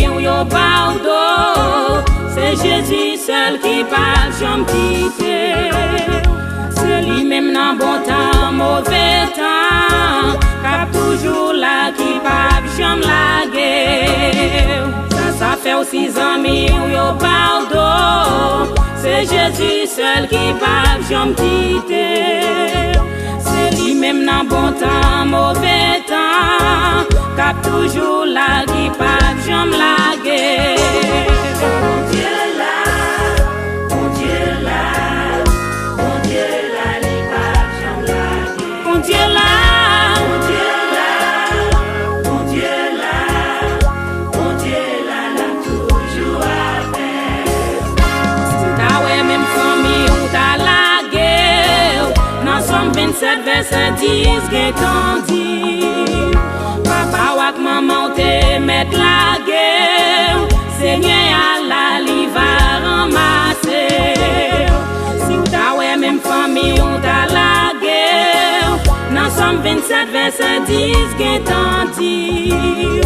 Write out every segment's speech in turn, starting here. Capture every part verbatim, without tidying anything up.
w yo ba w do. Se Jezi sèl ki p ap janm kite w. Se li menm nan bon tan, move tan, k ap toujou la, ki p ap janm lage w. Sa sa fè w si zanmi w yo ba w do. Se Jezi sèl ki p ap janm kite w. Se li menm nan bon tan, move tan, k ap toujou la, ki p ap janm lage. Bondye la, Bondye la, Bondye la, li p ap janm lage. Bondye la, Bondye la, Bondye la, Bondye la, l ap toujou avè w. Si w ta wè menm fanmi w ta lage w, nan Sòm vennsèt vèsè dis gentan di, papa w ak manman w te mèt lage w, Senyè a la, li va ranmase w. Si w ta wè menm fanmi w ta lage w, nan Sòm vennsèt vèsè dis gentan di w,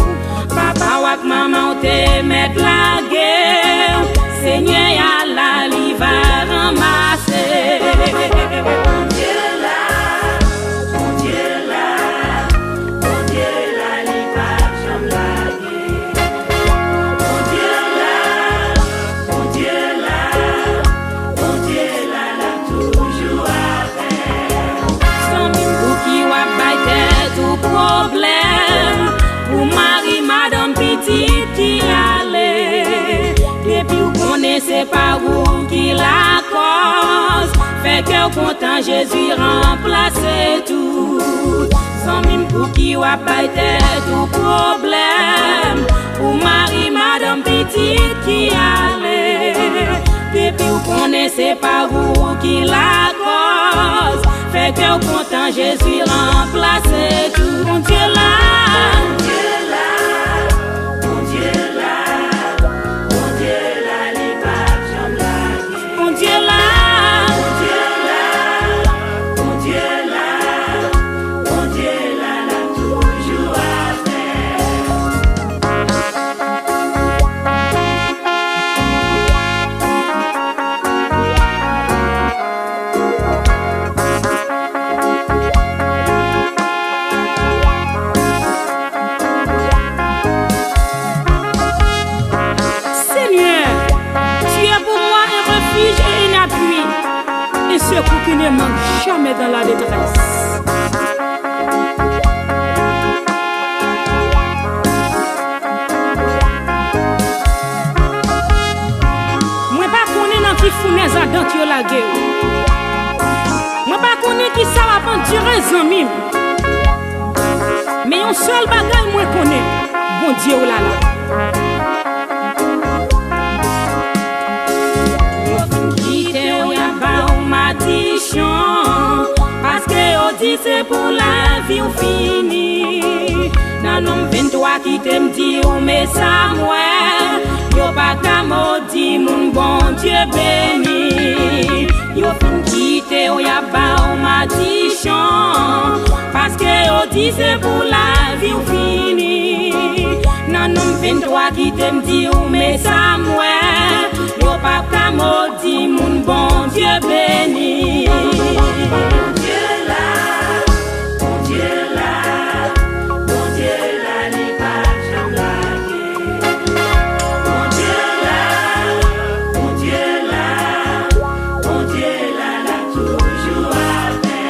papa w ak manman w te mèt lage w, Senyè a la, li va ranmase w. Bondye la, Bondye la, Bondye la, li p ap janm lage. Bondye la, Bondye la, Bondye la, l ap toujou avè w. Zanmi m, pouki w ap bay tèt ou pwoblèm pou mari, madanm, pitit ki ale? Depi w konnen se pa ou ki lakòz, fè kè w kontan, Jezi ranplase tout. Zanmi m, pouki w ap bay tèt ou pwoblèm pou mari, madanm, pitit ki ale? Depi w konnen se pa ou ki lakòz, fè kè w kontan, Jezi ranplase tout. Bondye la, Bondye la, Bondye la, Bondye la, li p ap janm lage. Bondye la, Bondye la, Bondye la, Bondye la, l ap toujou avè w. Seigneur, tu es pour moi un refuge et un appui, un secours qui ne manque jamais dans la détresse. Mwen pa konnen nan ki founèz adan yo lage w. Mwen pa konnen kisa w ap andire, zanmi m. Men yon sèl bagay mwen konnen, Bondye w la la. Yo fin kite w, y ap ba w madichon, paske yo di se pou lavi w fini. Nan Nonm venntwa, kite m di w, men sa m wè, yo pa ka modi moun Bondye beni. Yo fin kite w, y ap ba w madichon, paske yo di se pou lavi w fini. Nan Nonm venntwa, kite m di w, men sa m wè, yo p ap ka modi moun Bondye beni. Bondye la, Bondye la, Bondye la, li p ap janm lage. Bondye la, Bondye la, Bondye la, l ap toujou avè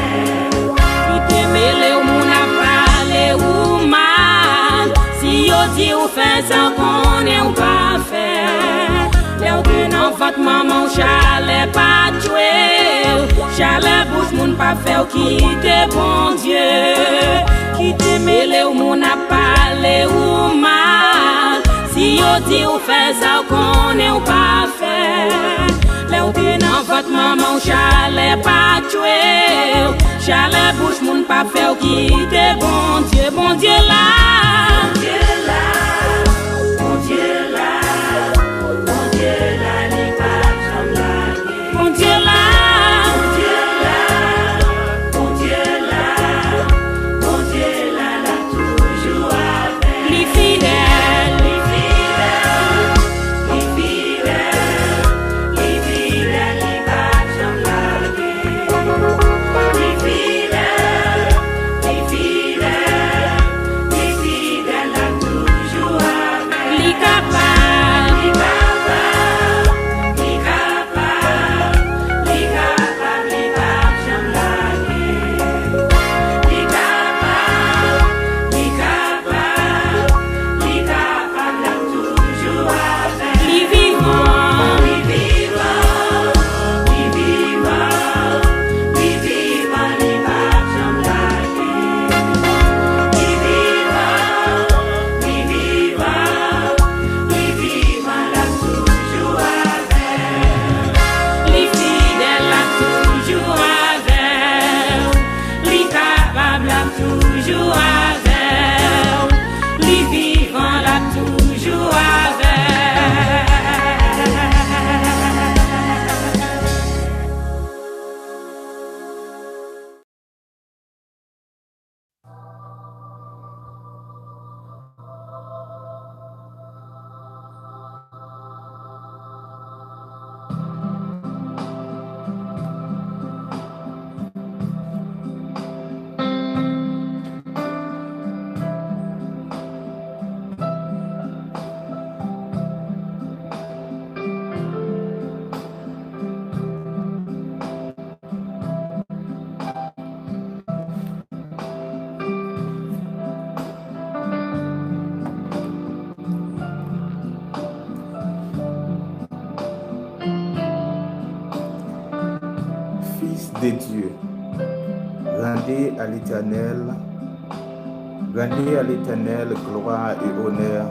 w. Kite mele w moun ap pale ou mal, si yo di w fè sa, konnen w pa fè. Lè w te nan vant manman w, chalè pa tchwe w, chalè bouch moun pa fè w kite Bondye. Kite mele w moun ap pale ou mal, si yo di w fè sa, w konnen w pa fè. Lè w te nan vant manman w, chalè pa tchwe w, chalè bouch moun pa fè w kite Bondye. Bondye la, Bondye la, Bondye la, Bondye la, li p ap janm lage. Bondye la, Bondye la, Bondye la, Bondye la, l ap toujou avè w. Li fidèl, li fidèl. Toujou avè w, li vivan, l ap toujou avè w. Fils de Dieu, rendez à l'Éternel, rendez à l'Éternel gloire et honneur.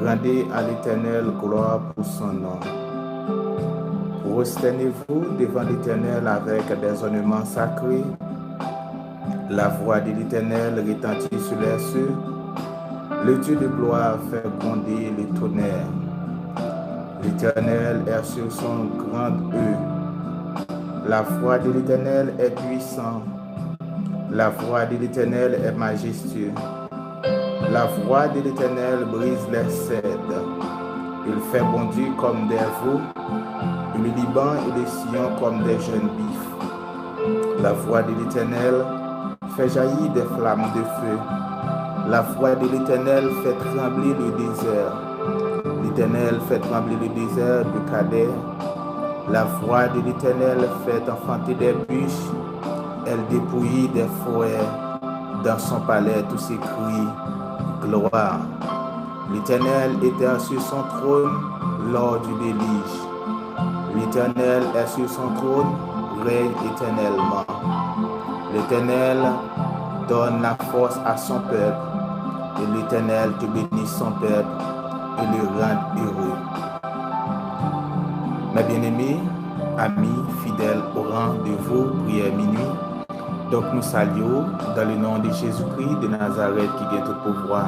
Rendez à l'Éternel gloire pour son nom. Prosternez-vous devant l'Éternel avec des ornements sacrés. La voix de l'Éternel retentit sur les cieux. Le Dieu de gloire fait gronder le tonnerre. L'Éternel est sur son grand E. La voix de l'Éternel est puissante. La voix de l'Éternel est majestueuse. La voix de l'Éternel brise les cèdres. Il fait bondir comme des veaux le Liban et le Sion comme des jeunes buffles. La voix de l'Éternel fait jaillir des flammes de feu. La voix de l'Éternel fait trembler le désert. L'Éternel fait trembler le désert de Kadès. La voix de l'Éternel fait enfanter des bûches. Elle dépouille des forêts. Dans son palais, tout s'écrie gloire. L'Éternel était sur son trône lors du déluge. L'Éternel est sur son trône, règne éternellement. L'Éternel donne la force à son peuple, et l'Éternel te bénit son peuple et le rend heureux. Mes bien-aimés, amis fidèles au rendez-vous prière minuit, donk nou salye w dans le nom de Jésus-Christ de Nazareth ki gen tout pouvwa.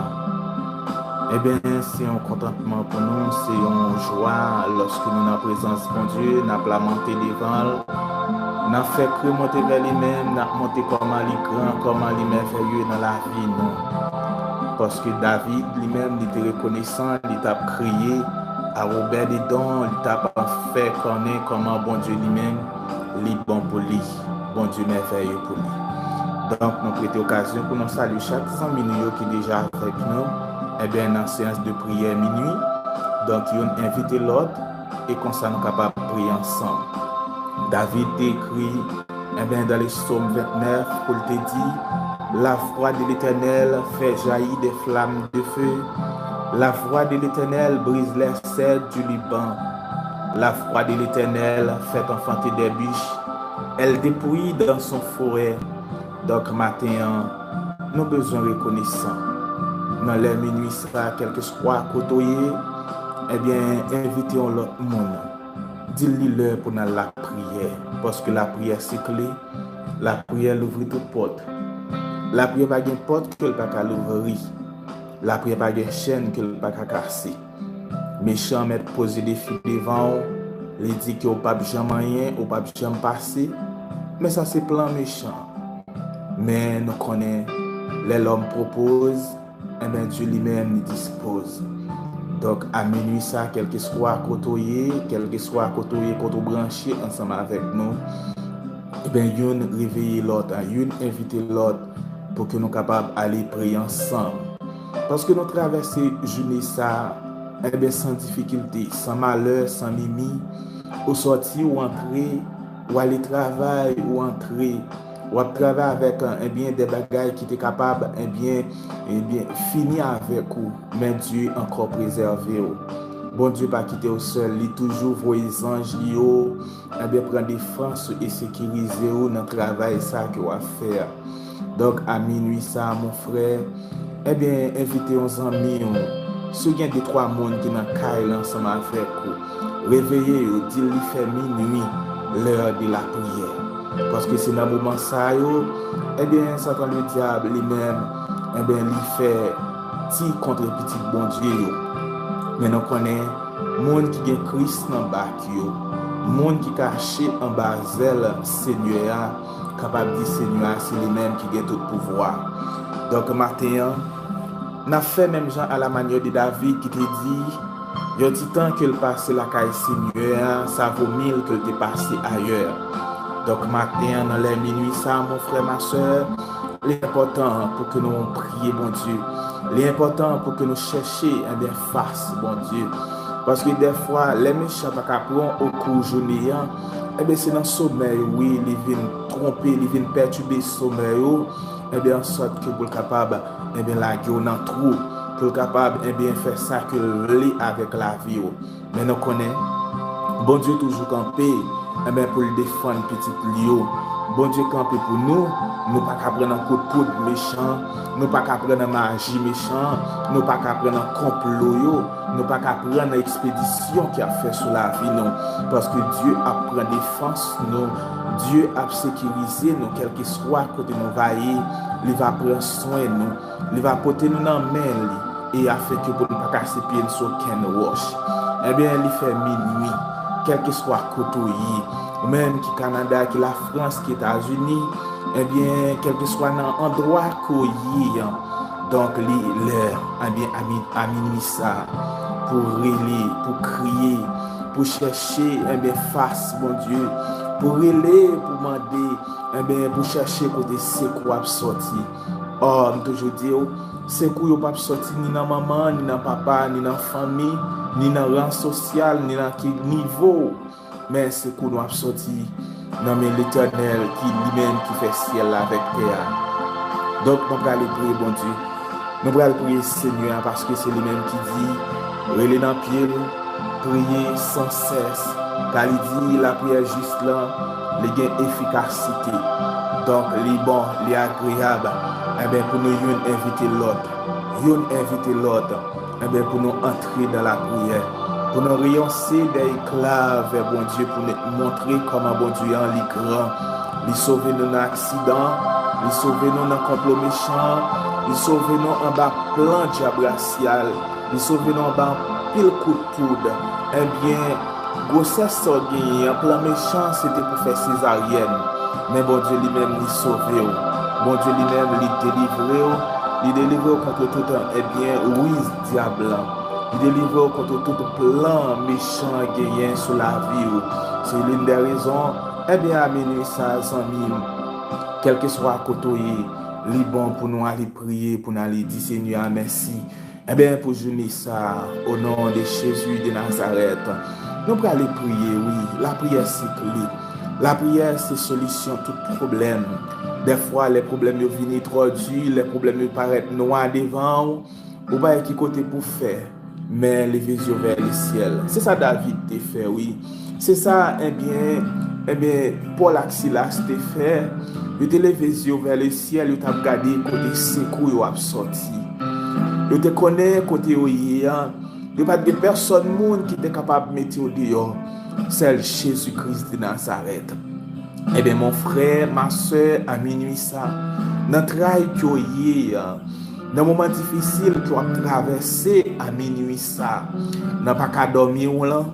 Ebyen, se yon kontantman pou nou, se yon jwa lòske nou nan prezans Bondye, n ap lamante devan l, n ap fè kri monte vè li menm, n ap monte kòman li gran, kòman li mèvèye nan lavi nou. Paske David li menm, li te rekonesan, li t ap kriye a Wobè Dedon, li t ap fè konnen kòman Bondye li menm, li bon pou li, Bondye mèvèye pou li. Donk, nou pwofite okazyon pou nou salye chak zanmi nou yo ki deja avèk nou, ebyen, nan seyans de priyè minui. Donk, youn envite lòt, e konsa nou kapab priye ansanm. David te ekri, ebyen, dans le psaume vingt-neuf, pou l te di, La voix de l'Éternel fait jaillir des flammes de feu. La voix de l'Éternel brise les cèdres du Liban. La voix de l'Éternel fait enfanter des bûches. Elle dépouille dans son foyer. Donk, maten an, nou bezwen rekonesan. Nan lè minui sa, kèlkeswa kote w ye, ebyen, envite yon lòt moun. Di l li lè pou n al lapriyè, paske lapriyè se kle, lapriyè louvri tout pòt. Lapriyè pa gen pòt ke l pa ka louvri. Lapriyè pa gen chèn ke l pa ka kase. Mechan mèt poze defi devan w, li di ke w p ap janm anyen, ou p ap janm pase. Men sa se plan mechan. Men nou konnen, lè lòm pwopoz, enben, Dye li menm, li dispoze. Donk, a minui sa, kèlkeswa kote w ye, kèlkeswa kote w ye, kote w branche ansanm avèk nou, enben, youn reveye lòt, youn envite lòt pou ke nou kapab ale priye ansanm. Paske nou travèse jounen sa, enben, san difikilte, san malè, san mimi, ou sòti, ou antre, ou ale travay, ou antre, w ap travay avèk, enben, de bagay ki te kapab, enben, enben, fini avèk ou, men Dye ankò prezève w. Bondye pa kite w sèl, li toujou voye zanj li yo, enben, pran defans ou e sekirize w nan travay sa ke w ap fè a. Donk, a minui sa, mon frè, enben, envite yon zanmi w. Si w gen de twa moun ki nan kay la ansanm avèk ou, reveye yo, di l li fè minui, l'heure de la prière. Paske se nan moman sa yo, ebyen, Satan Ledyab li menm, ebyen, li fè ti kontre pitit Bondye yo. Men nou konnen, moun ki gen Kris nan bak yo, moun ki kache anba zèl Senyè a, kapab di Senyè a se li menm ki gen tout pouvwa. Donk, maten an, n ap fè menm jan à la manière de David ki te di, yon ti tan ke l pase lakay Senyè a, sa vo mil ke l te pase ayè. Donk, maten an, nan lè minui sa, mon frè, ma sè, li enpòtan pou ke nou priye Bondye. Li enpòtan pou ke nou chèche, ebyen, fas Bondye. Paske dèfwa, lè mechan pa ka pran w okou jounen an, ebyen, se nan somèy, wi, li vin twonpe, li vin pètibe somèy ou, ebyen, ansòt ke pou l kapab, ebyen, lage w nan twou, pou l kapab, ebyen, fè sa ke l vle avèk lavi w. Men nou konnen, Bondye toujou kanpe, ebyen, pou l defann pitit li yo. Bondye kanpe pou nou, nou pa ka pran nan kout poud mechan, nou pa ka pran nan maji mechan, nou pa ka pran nan konplo yo, nou pa ka pran nan ekspedisyon ki ap fè sou lavi nou. Paske Dye ap pran defans nou, Dye ap sekirize nou, kèlkeswa kote nou va ye, li va pran swen nou, li va pote nou nan men li, e afenke pou nou pa kase pye n sou okenn wòch. Ebyen, li fè minui, kèlkeswa kote w ye, ou menm ki Kanada, ki Lafrans, ki Etazini, ebyen, kèlkeswa nan andwa ke w ye an, donk, li lè, ebyen, a mi-, a minui sa, pou rele, pou kriye, pou chèche, ebyen, fas Bondye, pou rele, pou mande, ebyen, pou chèche kote sekou ap sòti. Ò, m toujou di w, sekou yo p ap sòti ni nan manman, ni nan papa, ni nan fanmi, ni nan ran sosyal, ni nan ki nivo. Men sekou nou ap sòti nan men Letènèl ki li menm ki fè syèl la avèk tè a. Donk, nou prale priye Bondye. Nou pral priye Senyè a paske se li menm ki di, rele nan pye l, priye san sès. Ka li di, lapriyè jis lan, li gen efikasite. Donk, li bon, li agreyab. Enben, pou nou youn envite lòt, youn envite lòt, enben, pou nou antre nan lapriyè, pou nou reyonse de ekla vè Bondye, pou nou montre kòman Bondye an li gran. Li sove nou nan aksidan, li sove nou nan konplo mechan, li sove nou anba plan dyab rasyal, li sove nou anba anpil kout poud. Ebyen, gwosès sa w genyen an, plan mechan se te pou fè sezaryèn. Men Bondye li menm li sove w. Bondye li menm li delivre w. Li delivre w kont tout, ebyen, riz dyab lan. Li delivre w kont tout plan mechan genyen sou lavi w. Se youn dè rezon, ebyen, a minui sa, zanmi m, kèlkeswa kote w ye, li bon pou nou ale priye, pou n ale di Senyè a mèsi. Enben, pou jounen sa, o non de Jezi de Nazarèt, nou prale priye, wi. Lapriyè se kle. Lapriyè se solisyon tout pwoblèm. Dèfwa, lè pwoblèm yo vini twò di, lè pwoblèm yo parèt nwa devan w, ou pa wè ki kote pou fè, men leve zye w vè lesyèl. Se sa David te fè, wi. Se sa, ebyen, ebyen, Pòl ak Silas te fè. Yo te leve zye yo vè lesyèl, yo t ap gade kote sekou yo ap sòti. Yo te konnen kote yo ye an, yo pa t gen pèsòn moun ki te kapab mete yo deyò, sèl Jezi Kris de Nazarèt. Ebyen, mon frè, ma sè, a minui sa, nan tray ke w ye an, nan moman difisil ke w ap travèse a minui sa, nan pa ka dòmi w lan,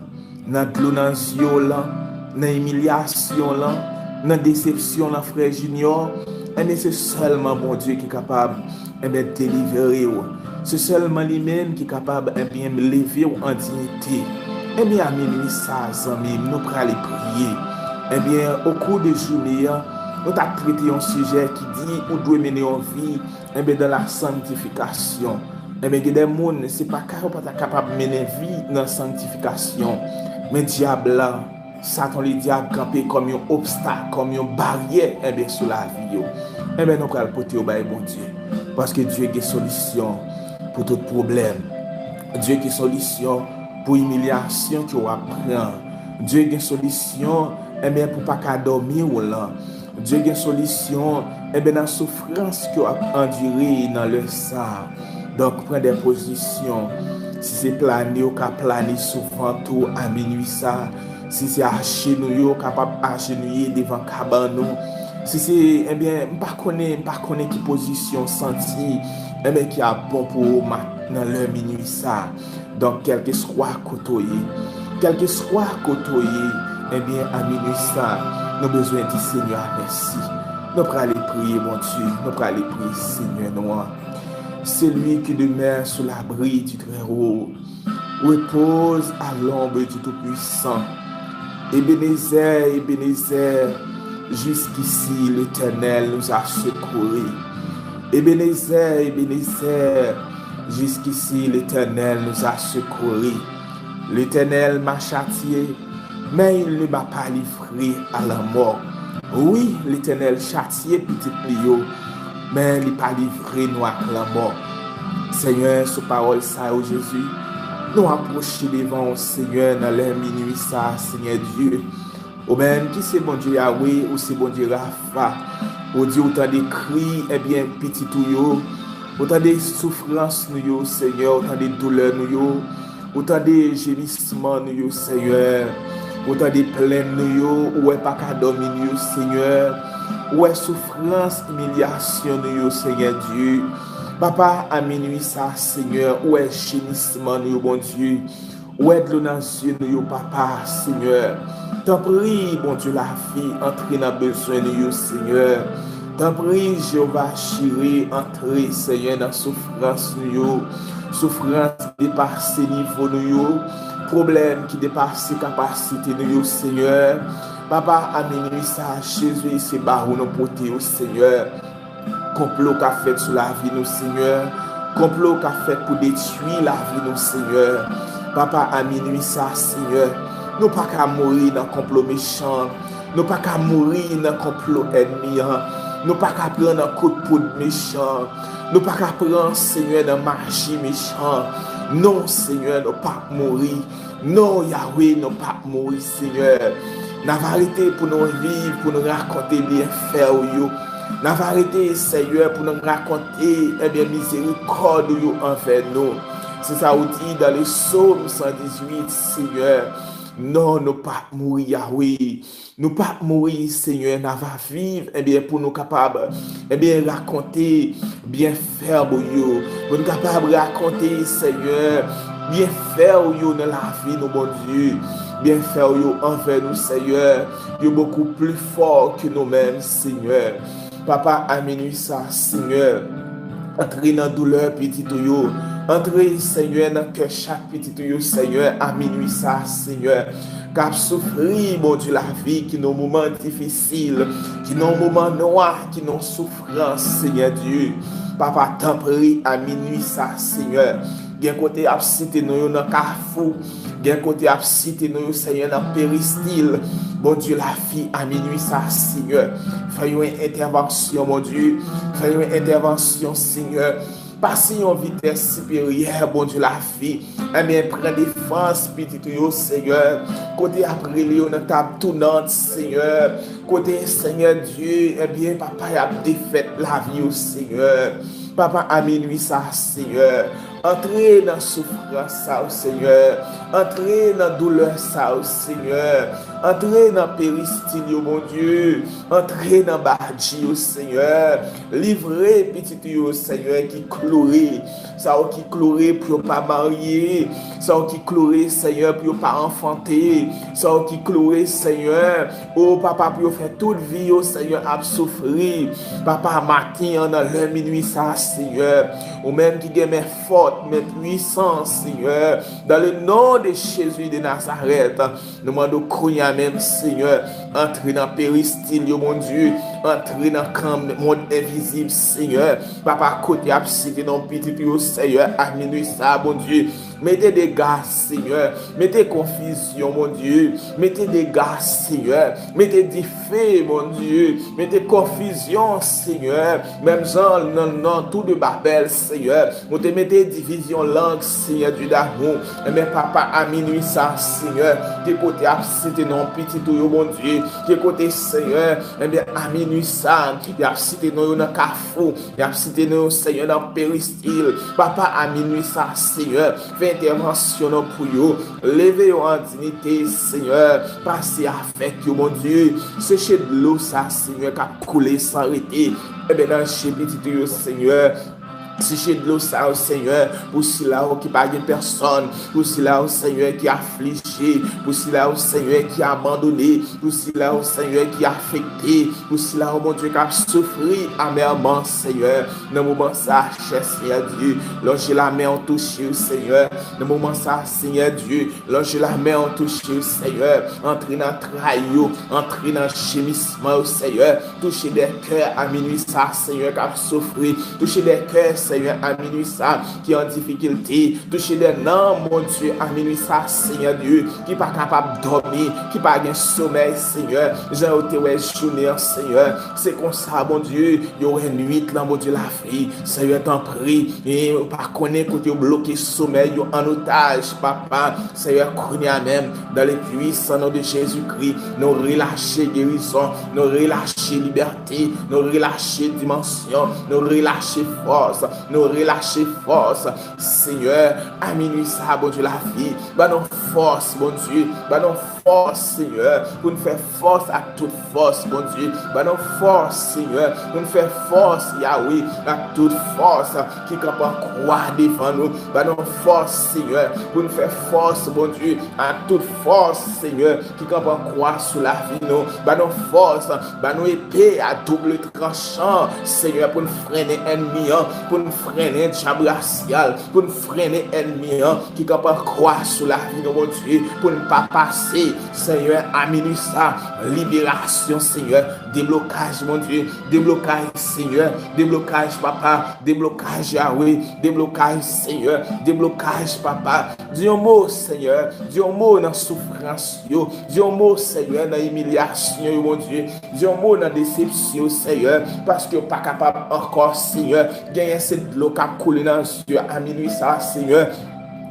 nan dlo nan zye w lan, nan imilyasyon lan, nan desepsyon lan, frè Junior, enben se sèlman Bondye ki kapab, enben, delivre w. Se sèlman li menm ki kapab, enben, leve w an diyite. Enben, a minui sa, zanmi m, nou prale priye. Enben, okou de jounen an, nou t ap trete yon sijè ki di ou dwe mennen yon vi, enben, dans la sanctification. Enben, gen de moun, se pa ka yo pa ta kapab mennen vi nan sanktifikasyon. Men dyab la, Satan Ledyab kanpe kòm yon obstak, kòm yon baryè, enben, sou lavi yo. Enben, nou pral pote yo bay Bondye. Paske Dye gen solisyon pou tout pwoblèm. Dye gen solisyon pou imilyasyon ke w ap pran. Dye gen solisyon, enben, pou pa ka dòmi w lan. Dye gen solisyon, enben, nan soufrans ke w ap andire nan lè sa a. Donk, pran de pozisyon. Si se plane, ou ka plane sou vant ou a minui sa a. Si se ajenou yo kapab ajenouye devan kabann ou. Si se, ebyen, m pa konnen, m pa konnen ki pozisyon w santi, ebyen, ki ap bon pou ou ma-, nan lè minui sa. Donk, kèlkeswa kote w ye, kèlkeswa kote w ye, ebyen, a minui sa, nou bezwen di Senyè a mèsi. Nou prale priye Bondye, nou prale priye Senyè nou an. Celui qui demeure sous l'abri du Très-Haut repose à l'ombre du Tout-Puissant. Ebenezè, Ebenezè, jusqu'ici l'Éternel nous a secourus. Ebenezè, Ebenezè, jusqu'ici l'Éternel nous a secourus. L'Éternel m'a châtié, mais il ne m'a pas livré à la mort. Wi, Letènèl chatye pitit li yo, men li pa livre nou ak lanmò. Senyè, sou pawòl sa yo, Jezi, nou apwoche devan w, Senyè, nan lè minui sa a, Senyè Dye. Ou menm ki se Bondye Yawe, ou se Bondye Rafa. Ou di ou tande kri, ebyen, pitit ou yo. Ou tande soufrans nou yo, Senyè, ou tande doulè nou yo. Ou tande jemisman nou yo, Senyè. Ou tande plenn nou yo, ou wè pa ka dòmi nou yo, Senyè. Ou wè soufrans, imilyasyon nou yo, Senyè Dye. Papa, a minui sa, Senyè, ou wè jemisman nou yo, Bondye. Ou wè dlo nan zye nou yo, Papa, Senyè. Tanpri, Bondye lavi, antre nan bezwen nou yo, Senyè. Tanpri, Jewova Jire, antre, Senyè, nan soufrans nou yo. Soufrans ki depase nivo nou yo. Pwoblèm ki depase kapasite nou yo, Senyè. Papa, a minui sa, Jezi, se ba ou nou pote yo, Senyè. Konplo k ap fèt sou lavi nou, Senyè. Konplo k ap fèt pou detwi lavi nou, Senyè. Papa, a minui sa, Senyè, nou pa ka mouri nan konplo mechan. Nou pa ka mouri nan konplo ènmi an. Nou pa ka pran nan kout poud mechan. Nou pa ka pran, Senyè, nan maji mechan. Non, Senyè, nou p ap mouri. Non, Yawe, nou p ap mouri, Senyè. N a va rete pou nou viv, pou nou rakonte byenfè w yo. N a va rete, Senyè, pou nou rakonte, ebyen, mizerikòd ou yo anvè nou. Se sa ou di dans le psaume cent dix-huit, Senyè. Non, nou p ap mouri, Yawe. Nou p ap mouri, Senyè, n a va viv, ebyen, pou nou kapab, ebyen, rakonte byenfè w yo. Pou nou kapab rakonte, Senyè, byenfè w yo nan lavi nou, Bondye. Byenfè w yo anvè nou, Senyè, yo bokou pli fò ke nou menm, Senyè. Papa, a minui sa, Senyè, antre nan doulè pitit ou yo. Antre, Senyè, nan kè chak pitit ou yo, Senyè, a minui sa, Senyè, k ap soufri, Bondye lavi, ki nan moman difisil, ki nan moman nwa, ki nan soufrans, Senyè Dye. Papa, tanpri, a minui sa, Senyè, gen kote y ap site nou yo nan kafou, gen kote y ap site nou yo, Senyè, nan peristil. Bondye lavi, a minui sa, Senyè, fè yon entèvansyon, Bondye, fè yon entèvansyon, Senyè. Pase yon vitès siperyè, Bondye lavi. Ebyen, pran defans pitit ou yo, Senyè. Kote y ap rele yo nan tab tounant, Senyè. Kote, Senyè Dye, ebyen, papa, y ap defèt lavi yo, Senyè. Papa, a minui sa, Senyè. Antre nan soufrans sa yo, Senyè. Antre nan doulè sa yo, Senyè. Antre nan peristil yo, Bondye. Antre nan badji yo, Senyè. Livre pitit ou yo, Senyè, ki kloure. Sa yo ki kloure pou yo pa marye. Sa yo ki kloure, Senyè, pou yo pa anfante. Sa yo ki kloure, Senyè. O, Papa, pou yo fè tout vi yo, Senyè, ap soufri. Papa, maten an, nan lè minui sa, Senyè. Ou menm ki gen men fòt, men pwisan, Senyè. Dans le nom de Jésus de Nazareth. Nou mande w kounye a menm, Senyè, antre nan peristil yo, Bondye, antre nan kan mond envizib, Senyè. Papa, kote y ap site non pitit yo, Senyè, a minui sa, Bondye, mete dega, Senyè, mete konfizyon, Bondye, mete dega, Senyè, mete dife, Bondye, mete konfizyon, Senyè, menm jan nan, nan tou de Babèl, Senyè, ou te mete divizyon lang, Senyè Dye damou. Enben, Papa, a minui sa, Senyè, ke kote ap site non pitit ou yo, Bondye, ke kote, Senyè, enben, a minui minwi sa, y ap site non yo nan kafou, y ap site non yo, Senyè, nan peristil. Papa, a minwi sa, Senyè, fè entèvansyon nan pou yo. Leve yo an diyite, Senyè, pase avèk yo, Bondye. Seche dlo sa, Senyè, k ap koule san rete. Ebyen, nan je pitit ou yo, Senyè, seche dlo sa yo, Senyè, pou sila yo ki pa gen pèsòn, pou sila yo, Senyè, ki aflije, pou sila yo, Senyè, ki abandone, pou sila yo, Senyè, ki afekte, pou sila yo, Bondye, k ap soufri amèman, Senyè. Nan moman sa, chè Senyè Dye, lonje lamen w touche yo, Senyè. Nan moman sa, Senyè Dye, lonje lamen w touche yo, Senyè. Antre nan tray yo, antre nan jemisman yo, Senyè. Touche dè kè a minwi sa, Senyè, k ap soufri. Touche dè kè, Senyè, a minwi sa, ki an difikilte. Touche dè nanm, Bondye, a minwi sa, Senyè Dye, ki pa kapab dòmi, ki pa gen somèy, Senyè. Jan yo te wè jounen an, Senyè. Se konsa, Bondye, yo wè nwit lan, Bondye, lavi. Senyè, tanpri, e yo pa konnen kote yo bloke somèy yo an otaj, Papa. Senyè, kounye a menm, dans le puissant nom de Jésus-Christ, nou relache gerizon, nou relache libète, nou relache dimansyon, nou relache fòs, nou relache fòs. Senyè, a minwi sa, Bondye, lavi, ban nou fòs, Bondye, ban nou fòs, Senyè, pou n fè fòs ak tout fòs, Bondye. Ban nou fòs, Senyè, pou n fè fòs, Yawe, ak tout fòs ki kanpe an kwa devan nou. Ban nou fòs, Senyè, pou n fè fòs, Bondye, ak tout fòs, Senyè, ki kanpe an kwa sou lavi nou. Ban nou fòs, ban nou epe a double tranchan, Senyè, pou n frennen ènmi an, pou n frennen dyab rasyal, pou n frennen ènmi an ki kanpe an kwa sou lavi nou, Bondye, pou n pa pase, Senyè, a minwi sa, liberasyon, Senyè, deblokaj, Bondye, deblokaj, Senyè, deblokaj, Papa, deblokaj, Yawe, deblokaj, Senyè, deblokaj, Papa. Di yon mo, Senyè, di yon mo nan soufrans yo, di yon mo, Senyè, nan imilyasyon yo, Bondye, di yon mo nan desepsyon yo, Senyè, paske yo pa kapab ankò, Senyè. Genyen se dlo k ap koule nan zye a minwi sa, Senyè.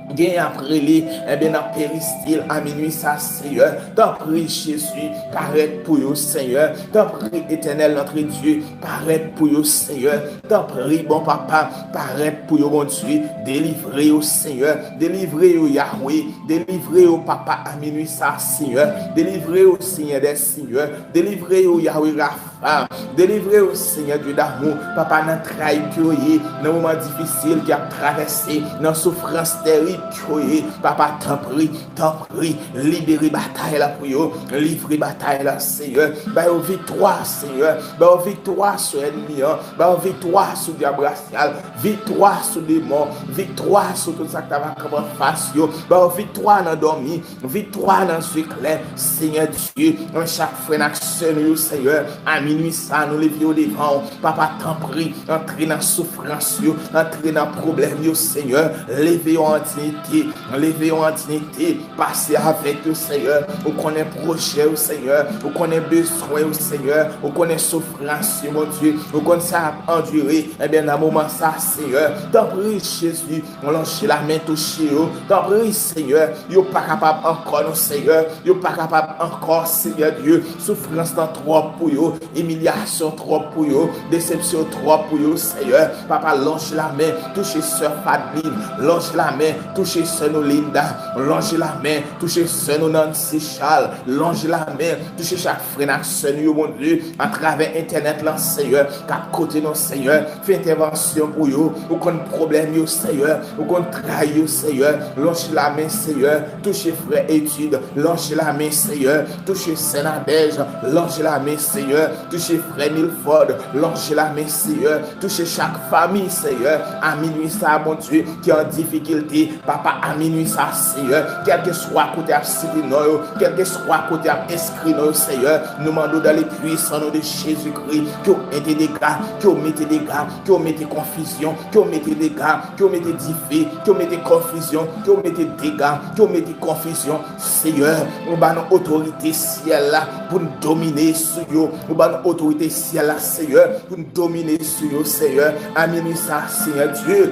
Genyen ap rele, ebyen, nan peristil a minwi sa, Senyè. Tanpri, Jezi, parèt pou yo, Senyè. Tanpri, Etènèl, notre Dieu, parèt pou yo, Senyè. Tanpri, bon Papa, parèt pou yo, Bondye. Delivre yo, Senyè. Delivre yo, Yawe. Delivre yo, Papa, a minwi sa, Senyè. Delivre yo, Senyè dè Senyè. Delivre yo, Yawe Rafa. Delivre yo, Senyè Dye damou. Papa, nan tray ke yo ye, nan moman difisil ke y ap travèse, nan soufrans tèrib ke yo ye. Papa, tanpri, tanpri, libere batay la pou yo. Livre batay la, Senyè. Ba yo viktwa, Senyè. Ba yo viktwa sou ènmi an. Ba yo viktwa sou dyab rasyal. Viktwa sou demon. Viktwa sou tout sa k ta va kanpe anfas yo. Ba yo viktwa nan dòmi. Viktwa nan zye klè, Senyè Dye. Nan chak frè n ak sè nou yo, Senyè, a minwi sa, nou leve yo devan w. Papa, tanpri, antre nan soufrans yo, antre nan pwoblèm yo, Senyè. Leve yo an diyite, leve yo an diyite. Pase avèk yo, Senyè. Ou konnen pwojè yo, Senyè. Ou konnen bezwen yo, Senyè. Ou konnen soufrans yo, Bondye. Ou konn sa y ap andire. Ebyen, nan moman sa, Senyè, tanpri, Jezi, lonje lamen touche yo. Tanpri, Senyè, yo pa kapab ankò, non, Senyè. Yo pa kapab ankò, Senyè Dye. Soufrans lan twòp pou yo. Imilyasyon twòp pou yo. Desepsyon twòp pou yo, Senyè. Papa, lonje lamen, touche sè Fadlin. Lonje lamen, touche sè nou Linda. Lonje lamen, touche sè nou Nancy Charles. Lonje lamen, touche chak frè n ak sè nou yo, Bondye, atravè entènèt lan, Senyè, k ap koute nou, Senyè. Fè entèvansyon pou yo. Ou konn pwoblèm yo, Senyè. Ou konn tray yo, Senyè. Lonje lamen, Senyè. Touche frè Etid. Lonje lamen, Senyè. Touche sè Nadège. Lonje lamen, Senyè. Touche frè Milford. Lonje lamen, Senyè. Touche chak fanmi, Senyè. A minwi sa, Bondye, ki an difikilte. Papa, a minwi sa, Senyè, kèlkeswa kote y ap site non yo, kèlkeswa kote y ap enskri non yo, Senyè, nou mande w dans le puissant nom de Jésus-Christ, ke w mete dega, ke w mete dega, ke w mete konfizyon, ke w mete dega, ke w mete dife, ke w mete konfizyon, ke w mete dega, ke w mete konfizyon, Senyè, ou ba nou otorite syèl la pou n domine sou yo, ou ba nou otorite syèl la, Senyè, pou n domine sou yo, Senyè, a minwi sa, Senyè Dye.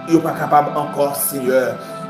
Yo pa kapab ankò, Senyè.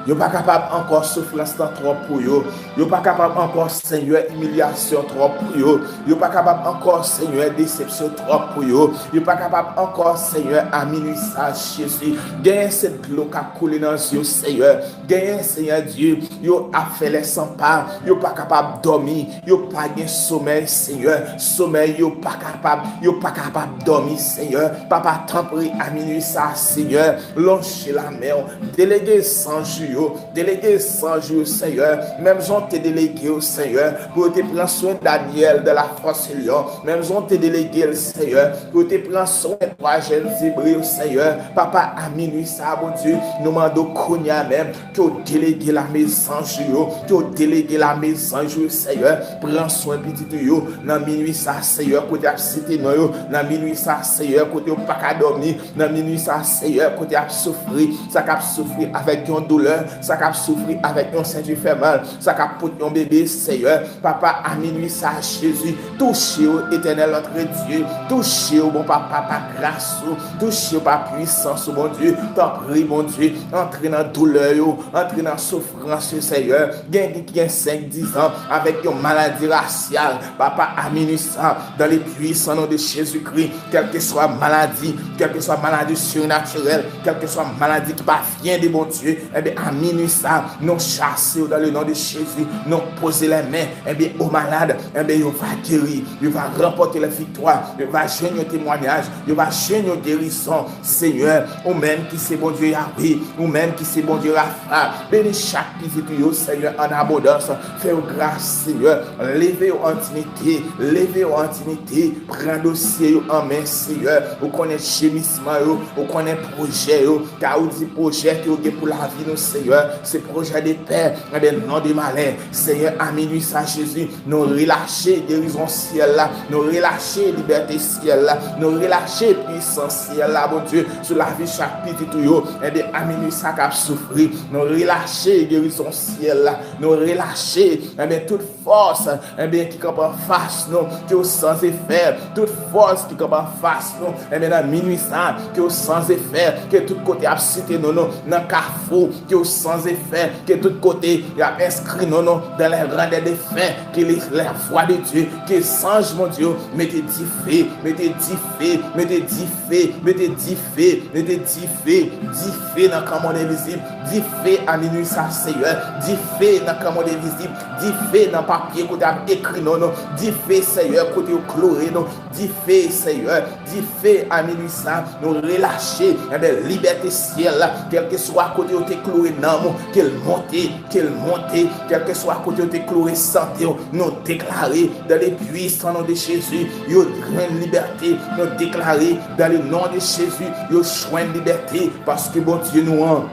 Yo pa kapab ankò, soufrans lan twòp pou yo. Yo pa kapab ankò, Senyè, imilyasyon twòp pou yo. Yo pa kapab ankò, Senyè, desepsyon twòp pou yo. Yo pa kapab ankò, Senyè, a minwi sa, Jezi. Genyen se dlo k ap koule nan zye yo, Senyè. Genyen, Senyè Dye, yo ap fè lè san pa. Yo pa kapab dòmi. Yo pa gen somèy, Senyè. Somèy yo pa kapab, yo pa kapab dòmi, Senyè. Papa, tanpri, a minwi sa, Senyè, lonje lanmen w. Delege zanj ou yo, delege zanj ou yo, Senyè. Menm jan w te delege yo, Senyè, pou yo te pran swen Danyèl dans la fosse lion. Menm jan w te delege l, Senyè, pou yo te pran swen twa jèn zebre yo, Senyè. Papa, a minwi sa, Bondye, nou mande w kounye a menm, ke w delege lame zanj ou yo, ke w delege lame zanj ou yo, Senyè. Pran swen pitit ou yo nan minwi sa, Senyè, kote y ap site non yo, nan minwi sa, Senyè, kote yo pa ka dòmi, nan minwi sa, Senyè, kote y ap soufri, sa k ap soufri avèk yon doulè, sa k ap soufri avèk yon senti fè mal, sa k ap pot yon bebe, Senyè. Papa, a minwi sa, Jezi, touche yo, Etènèl, antre Dye, touche yo, bon Papa, pa gras ou, touche yo pa pwisans ou, Bondye. Tanpri, Bondye, antre nan doulè yo, antre nan soufrans yo, Senyè. Gen ki gen senk, diz an avèk yon maladi rasyal. Papa, a minwi sa, dans le puissant nom de Jésus-Christ, kèlkeswa maladi, kèlkeswa maladi sirnatirèl, kèlkeswa maladi ki pa vyen de Bondye, enben, a minwi sa, nou chase yo dans le nom de Jésus, nou poze lè men, enben, o malad, enben, yo va geri, yo va ranpòte la viktwa, yo va jwenn yon temwayaj, yo va jwenn yon gerizon. Senyè, ou menm ki se Bondye Yahweh, ou menm ki se Bondye Rafa, beni chak pitit ou yo, Senyè, an abondans. Fè yo gras, Senyè. Leve yo an diyite, leve yo an diyite. Pran dosye yo an men, Senyè. Ou konnen jemisman yo, ou konnen pwojè yo. Ka ou di pwojè ke yo gen pou lavi nou, Senyè, se pwojè de pè, enben, non de malè. Senyè, a minwi sa, Jezi, nou relache gerizon syèl la, nou relache libète syèl la, nou relache pwisans syèl la, Bondye, sou lavi chak pitit ou yo. Enben, a minwi sa k ap soufri, nou relache gerizon syèl la, nou relache, enben, tout fòs, enben, ki kanpe anfas nou, ke yo san efè. Tout fòs ki kanpe anfas nou, enben, nan minwi sa, ke yo san efè. Ke tout kote y ap site non nou, nan kafou, ke yo san efè. Ke tout kote y ap enskri non nou dans les rangs des défunts, ke les, les voix de Dieu, ke zanj Bondye yo mete dife, mete dife, mete dife, mete dife, mete dife, dife nan kan mond envizib, dife a minwi sa, Senyè, dife nan kan mond envizib, dife nan papye kote ap ekri non nou, dife, Senyè, kote yo kloure nou, dife, Senyè, dife a minwi sa, nou relache, enben, libète syèl la, kèlkeswa kote yo te kloure nanm ou, ke l monte, ke l monte, kèlkeswa kote yo te kloure sante w, nou deklare, dans le puissant nom de Jésus, yo jwenn libète, nou deklare, dans le nom de Jésus, yo jwenn libète, paske Bondye nou an,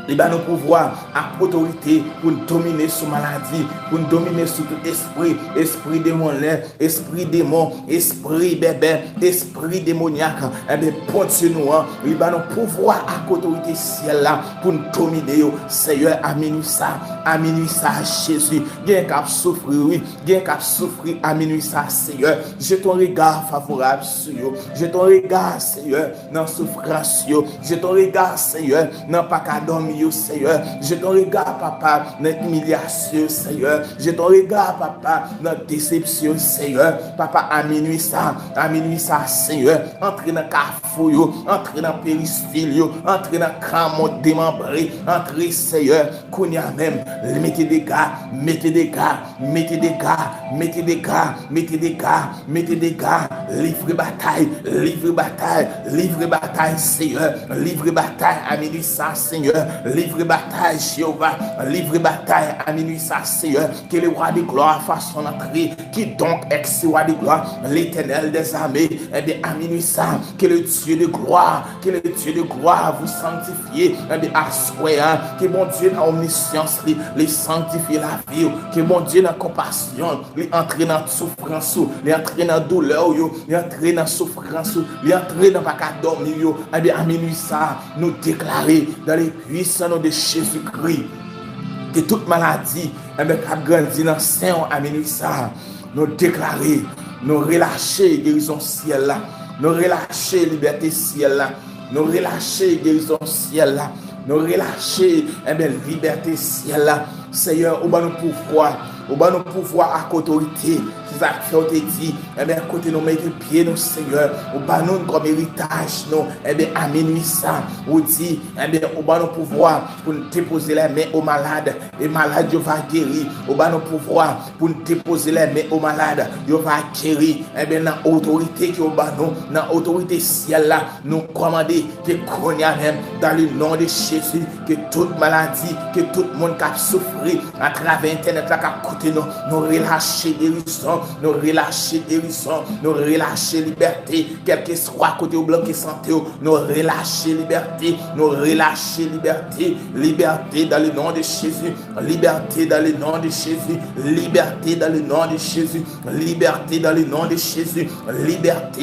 li ba nou pouvwa ak otorite pou n domine sou maladi, pou n domine sou tout espri, espri demon lè, espri demon, espri bèbè, espri demonyak. Enben, Bondye nou an, li ba nou pouvwa ak otorite syèl la pou n domine yo. Senyè, a minwi sa, a minwi sa, Jezi, gen k ap soufri, wi, gen k ap soufri a minwi sa, Senyè. Jete yon rega favorab sou yo. Jete yon rega, Senyè, nan soufrans yo. Jete yon rega, Senyè, nan pa ka dòmi yo, Senyè. Jete yon rega, Papa, nan imilyasyon yo, Senyè. Jete yon rega, Papa, nan desepsyon yo, Senyè. Papa, a minwi sa, a minwi sa, Senyè, antre nan kafou yo, antre nan peristil yo, antre nan kan mond demanbre, antre, Senyè, kounye a menm, mete dega, mete dega, mete dega, mete dega, mete dega, mete dega, livre batay, livre batay, livre batay, Senyè, livre batay a minwi sa, Senyè, livre batay, Jewova, livre batay a minwi sa, Senyè, ke le roi de gloire fason l antre, quiconque est ce roi de gloire, l'Éternel des armées, enben, a minwi sa, ke le Dieu de gloire, ke le Dieu de gloire vous sanctifie, enben, aswè a, ke Bondye nan omnisyans li, li sanktifye lavi w, ke Bondye nan konpasyon li antre nan soufrans ou, li antre nan doulè w yo, li antre nan soufrans ou, li antre nan pa ka dòmi yo. Enben, a minwi sa, nou deklare, dans le puissant nom de Jésus-Christ, ke tout maladi, enben, k ap grandi nan sen w a minwi sa, nou deklare, nou relache gerizon syèl la, nou relache libète syèl la, nou relache gerizon syèl la, Nou relache, enben, libète syèl la. Seyè, ou ban nou pouvwa. Ou ban nou pouvwa ak otorite. Se sa k fè w te di, enben, kote nou mete pye nou, Seyè, ou ban nou l kòm eritaj nou. Enben, a minwi sa, ou di, enben, ou ban nou pouvwa pou n depoze lèmen o malad, e malad yo va geri. Ou ban nou pouvwa pou n depoze lèmen o malad, yo va geri. Enben, nan otorite ke w ban nou, nan otorite syèl la, nou kòmande ke kounye a menm, dans le nom de Jésus, ke tout maladi, ke tout moun k ap soufri atravè entènèt la k ap koute nou, nou relache gerizon, nou relache gerizon, nou relache libète, kèlkeswa kote yo bloke sante w, nou relache libète, nou relache libète, libète dans le nom de Jésus, libète dans le nom de Jésus, libète dans le nom de Jésus, libète dans le nom de Jésus, libète,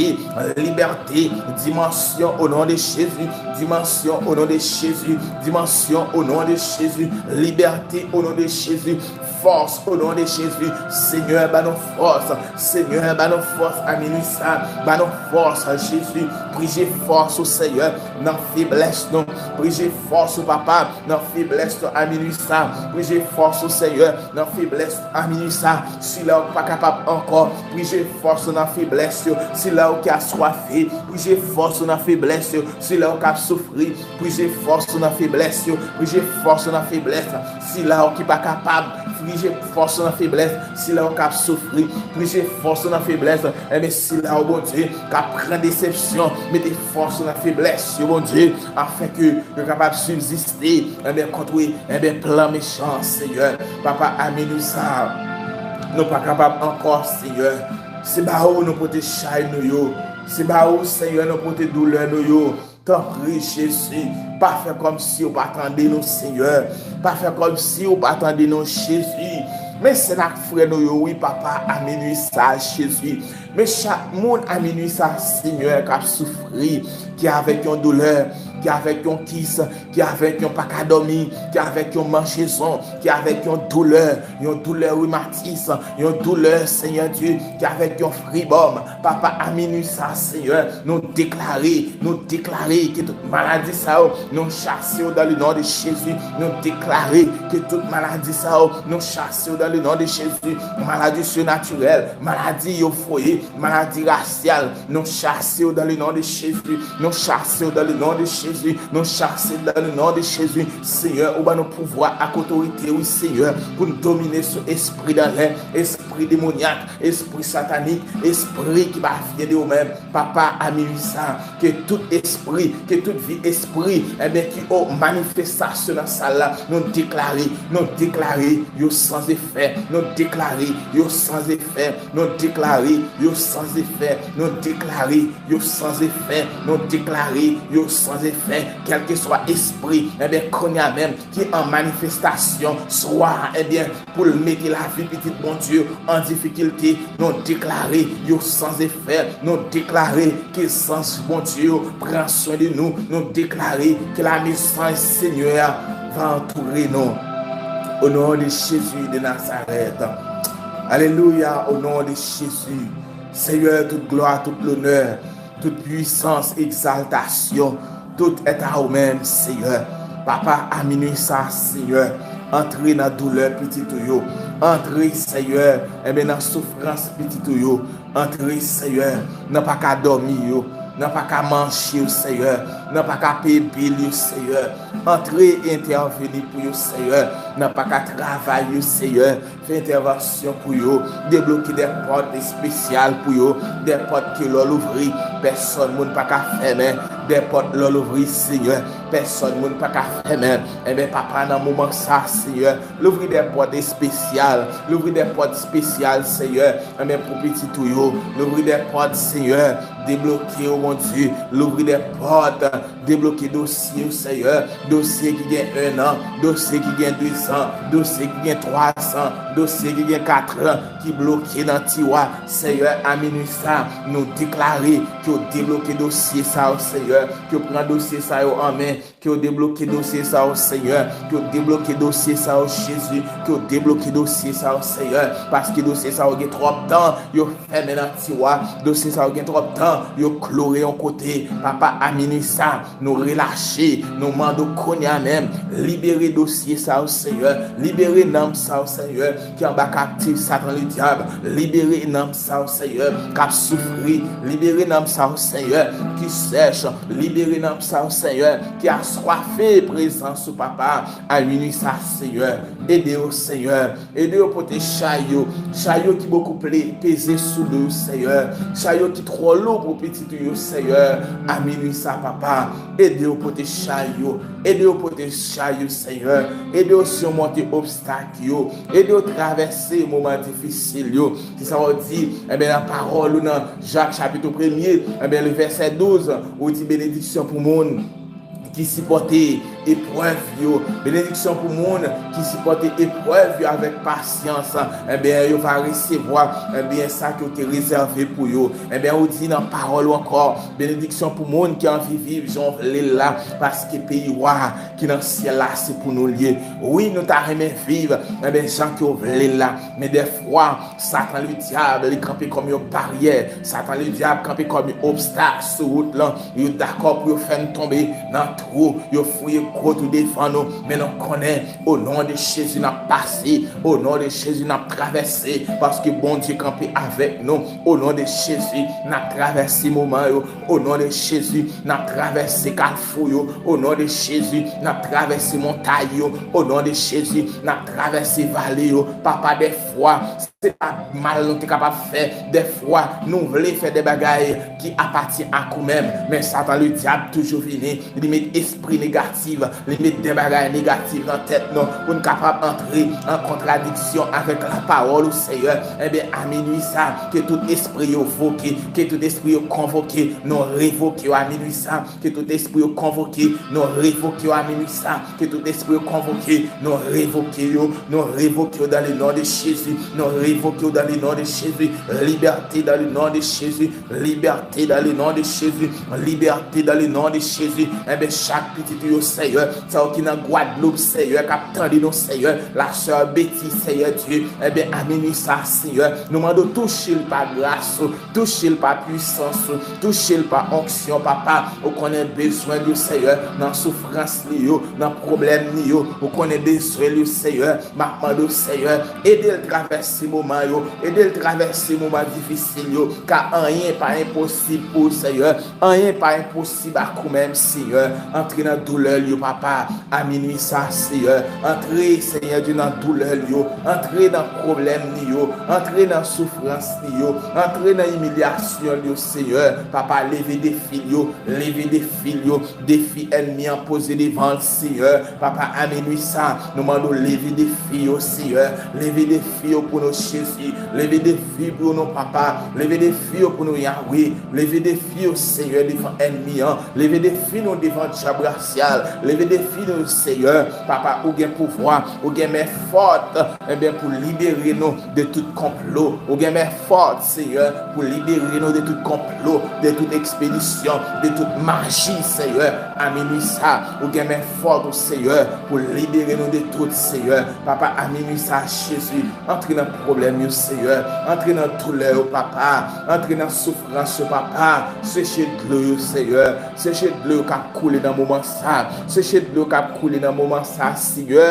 libète, dimansyon o non de Jezi, dimansyon o non de Jezi, dimansyon o non de Jezi, libète o non de Jezi, fòs o non de Jezi, Senyè, ban nou fòs, Senyè, ban nou fòs a minwi sa, ban nou fòs, Jezi, prije fòs ou, Senyè, nan feblès nou, prije fòs ou, Papa, nan feblès nou a minwi sa, prije fòs ou, Senyè, nan feblès a minwi sa, sila yo ki pa kapab ankò, prije fòs ou nan feblès yo, sila yo ki aswafe, prije fòs ou nan feblès yo, sila yo k ap soufri, prije fòs ou nan feblès yo, prije fòs ou nan feblès, sila yo ki pa kapab, prije fòs ou nan feblès, sila yo k ap soufri, prije fòs ou nan feblès, enben sila yo, Bondye, k ap pran desepsyon, mete fòs ou nan feblès yo, Bondye, afenke yo kapab sibziste, enben, kont, wi, enben, plan mechan, Senyè. Papa, a minwi sa, nou pa kapab ankò, Senyè. Se ba ou nou pote chay nou yo. Se ba ou, Senyè, nou pote doulè nou yo. Tanpri, Jezi, pa fè kòmsi ou pa tande nou, Senyè. Pa fè kòmsi ou pa tande nou, Jezi. Men sè n ak frè nou yo, wi, Papa, a minwi sa, Jezi. Men chak moun a minwi sa, Senyè, k ap soufri, ki avèk yon doulè, ki avèk yon kis, ki avèk yon pa ka dòmi, ki avèk yon manjezon, ki avèk yon doulè, yon doulè rimatis, yon doulè, Senyè Dye, ki avèk yon fribòm. Papa, a minwi sa, Senyè, nou deklare, nou deklare ke tout maladi sa yo, nou chase yo dans le nom de Jésus. Nou deklare ke tout maladi sa yo, nou chase yo dans le nom de Jésus. Maladi sinatirèl, maladi yo voye, maladi rasyal, nou chase yo dans le nom de Jésus. Nou chase yo dans le nom de Jésus. Nou chase dans le nom de Jésus. Senyè, ou ban nou pouvwa ak otorite, wi, Senyè, pou n domine sou espri danlè, espri demonyak, espri satanik, espri ki pa vyen de ou menm. Papa, a minwi sa, ke tout espri, ke tout vi espri, enben, ki o manifestasyon nan sal la, nou deklare, nou deklare, yo san efè, nou deklare, yo san efè, nou deklare, yo san efè, nou deklare, yo san efè, nou deklare, yo san efè, kèlkeswa espri, enben, kounye a menm, ki an manifestasyon, swa, enben, pou l mete lavi pitit Bondye an difikilte, nou deklare yo san efè, nou deklare ke zanj Bondye yo pran swen de nou, nou deklare ke lame sanj Senyè a va antoure nou. O non de Jezi de Nazarèt. Alelouya, o non de Jezi. Senyè, tout glwa, tout lonè, tout pwisans, egzaltasyon, tout èt a ou menm, Senyè. Papa, a minwi sa, Senyè, antre nan doulè pitit ou yo. Antre, Senyè, enben, nan soufrans pitit ou yo. Antre, Senyè, nan pa ka dòmi yo, nan pa ka manje yo, Senyè, nan pa ka peye bil yo, Senyè. Antre e entèveni pou yo, Senyè, nan pa ka travay yo, Senyè. Fè entèvansyon pou yo, debloke de pòt espesyal pou yo, de pòt ke lè w louvri, pèsòn moun pa ka fèmen, de pòt lè w louvri, Senyè, pèsòn moun pa ka fèmen. Enben, Papa, nan moman sa, Senyè, louvri de pòt espesyal, louvri de pòt espesyal, Senyè, enben, pou pitit ou yo, louvri de pòt, Senyè, debloke yo, Bondye, louvri de pòt, debloke dosye yo, Senyè, dosye ki gen en an, dosye ki gen de zan, dosye ki gen twa zan, dosye ki gen kat an, ki bloke nan tiwa, Senyè, a minwi sa, nou deklare ke w debloke dosye sa yo, Senyè. Senyè, ke w pran dosye sa yo an men, ke w debloke dosye sa yo, Senyè, ke w debloke dosye sa yo, Jezi, ke w debloke dosye sa yo, Senyè, paske dosye sa yo gen twòp tan yo fèmen nan tiwa, dosye sa yo gen twòp tan yo kloure yon kote. Papa, a minwi sa, nou relache, nou mande w kounye a menm, libere dosye sa yo, Senyè, libere nanm sa yo, Senyè, ki anba kaptif Satan Ledyab, libere nanm sa yo, Senyè, k ap soufri, libere nanm sa yo, Senyè, ki sèch, libere nanm sa yo, Senyè, ki aswafe prezans ou, Papa, a minwi sa, Senyè, ede yo, Senyè, ede yo pote chay yo, chay yo ki bokou ple, peze sou do yo, Senyè, chay yo ki twò lou pou pitit ou yo, Senyè, a minwi sa, Papa, ede yo pote chay yo, ede yo pote chay yo, Senyè, ede yo simonte obstak yo, ede yo travèse moman difisil yo. Se sa w di, enben, nan pawòl ou nan Jak chapit premye, enben, le vèsè douz, ou di benediksyon pou moun ki sipòte eprèv yo. Benediksyon pou moun ki sipòte eprèv yo avèk pasyans. Enben, yo va resevwa, enben, sa ke w te rezève pou yo. Enben, ou di nan pawòl ou ankò, benediksyon pou moun ki anvi viv jan w vle l la, paske peyi wa ki nan syèl la, se pou nou l ye. Wi, nou ta renmen viv, enben, jan ke w vle l la. Men dèfwa, Satan Ledyab, li kanpe kòm yon baryè. Satan Ledyab kanpe kòm yon obstak sou wout lan. Yo dakò pou yo fè n tonbe nan twou. Yo fouye gwo twou devan nou. Men nou konnen, o non de Jezi, n ap pase. O non de Jezi, n ap travèse. Paske Bondye kanpe avèk nou. O non de Jezi, n ap travèse moman yo. O non de Jezi, n ap travèse kafou yo. O non de Jezi, n ap travèse montay yo. O non de Jezi, n ap travèse vale yo. Papa, dèfwa, se pa mal nou te kapab fè. Dèfwa, nou vle fè de bagay ki apatyen ak ou menm. Men Satan Ledyab toujou vini, li met espri negatif, li met de bagay negatif nan tèt nou pou n kapab antre an kontradiksyon avèk lapawòl ou, Senyè. Enben, a minwi sa, ke tout espri yo voke, ke tout espri yo konvoke, nou revoke yo a minwi sa. Ke tout espri yo konvoke, nou revoke yo a minwi sa. Ke tout espri yo konvoke, nou revoke yo. Nou revoke yo dans le nom de Jésus. Nou revoke yo dans le nom de Jésus. Liberté dans le nom de Jésus. Liberté dans le nom de Jésus. Liberté dans le nom de Jésus. Enben, chak pitit ou yo, Senyè, sa yo ki nan Gwadloup, Senyè, k ap tande nou, Senyè, la sè Betty, Senyè Dye, enben, a minwi sa, Senyè, nou mande w touche l pa gras ou, touche l pa pwisans ou, touche l pa onksyon, Papa. Ou konnen bezwen l yo, Senyè, nan soufrans li yo, nan pwoblèm li yo. Ou konnen bezwen l yo, Senyè. M ap mande w, Senyè, ede l travèse moman yo, ede l travèse moman difisil yo, ka anyen pa enposib pou w, Senyè. Anyen pa enposib ak ou menm, Senyè. Antre nan doulè l yo, Papa. A minwi sa, Senyè. Antre, Senyè Dye, nan doulè l yo. Antre nan pwoblèm li yo. Antre nan soufrans li yo. Antre nan imilyasyon l yo, Senyè. Papa, leve defi l yo. Leve defi l yo. Defi ènmi an poze devan l, Senyè. Papa, a minwi sa, nou mande w leve defi yo, Senyè. Leve defi yo pou nou, Jezi. Leve defi pou nou, Papa. Leve defi yo pou nou, Yawe. Leve defi yo, Senyè, devan ènmi an. Leve defi nou devan dyab rasyal. Leve defi nou, Senyè. Papa, ou gen pouvwa, ou gen men fòt, enben, pou libere nou de tout konplo. Ou gen men fòt, Senyè, pou libere nou de tout konplo, de tout ekspedisyon, de tout maji, Senyè. A minwi sa, ou gen men fòt, ou, Senyè, pou libere nou de tout, Senyè. Papa, a minwi sa, Jezi, antre nan pwoblèm yo, Senyè. Antre nan doulè yo, Papa. Antre nan soufrans yo, Papa. Seche dlo yo, Senyè. Seche dlo yo k ap koule nan moman sa. Seche dlo yo k ap koule nan moman sa, Senyè.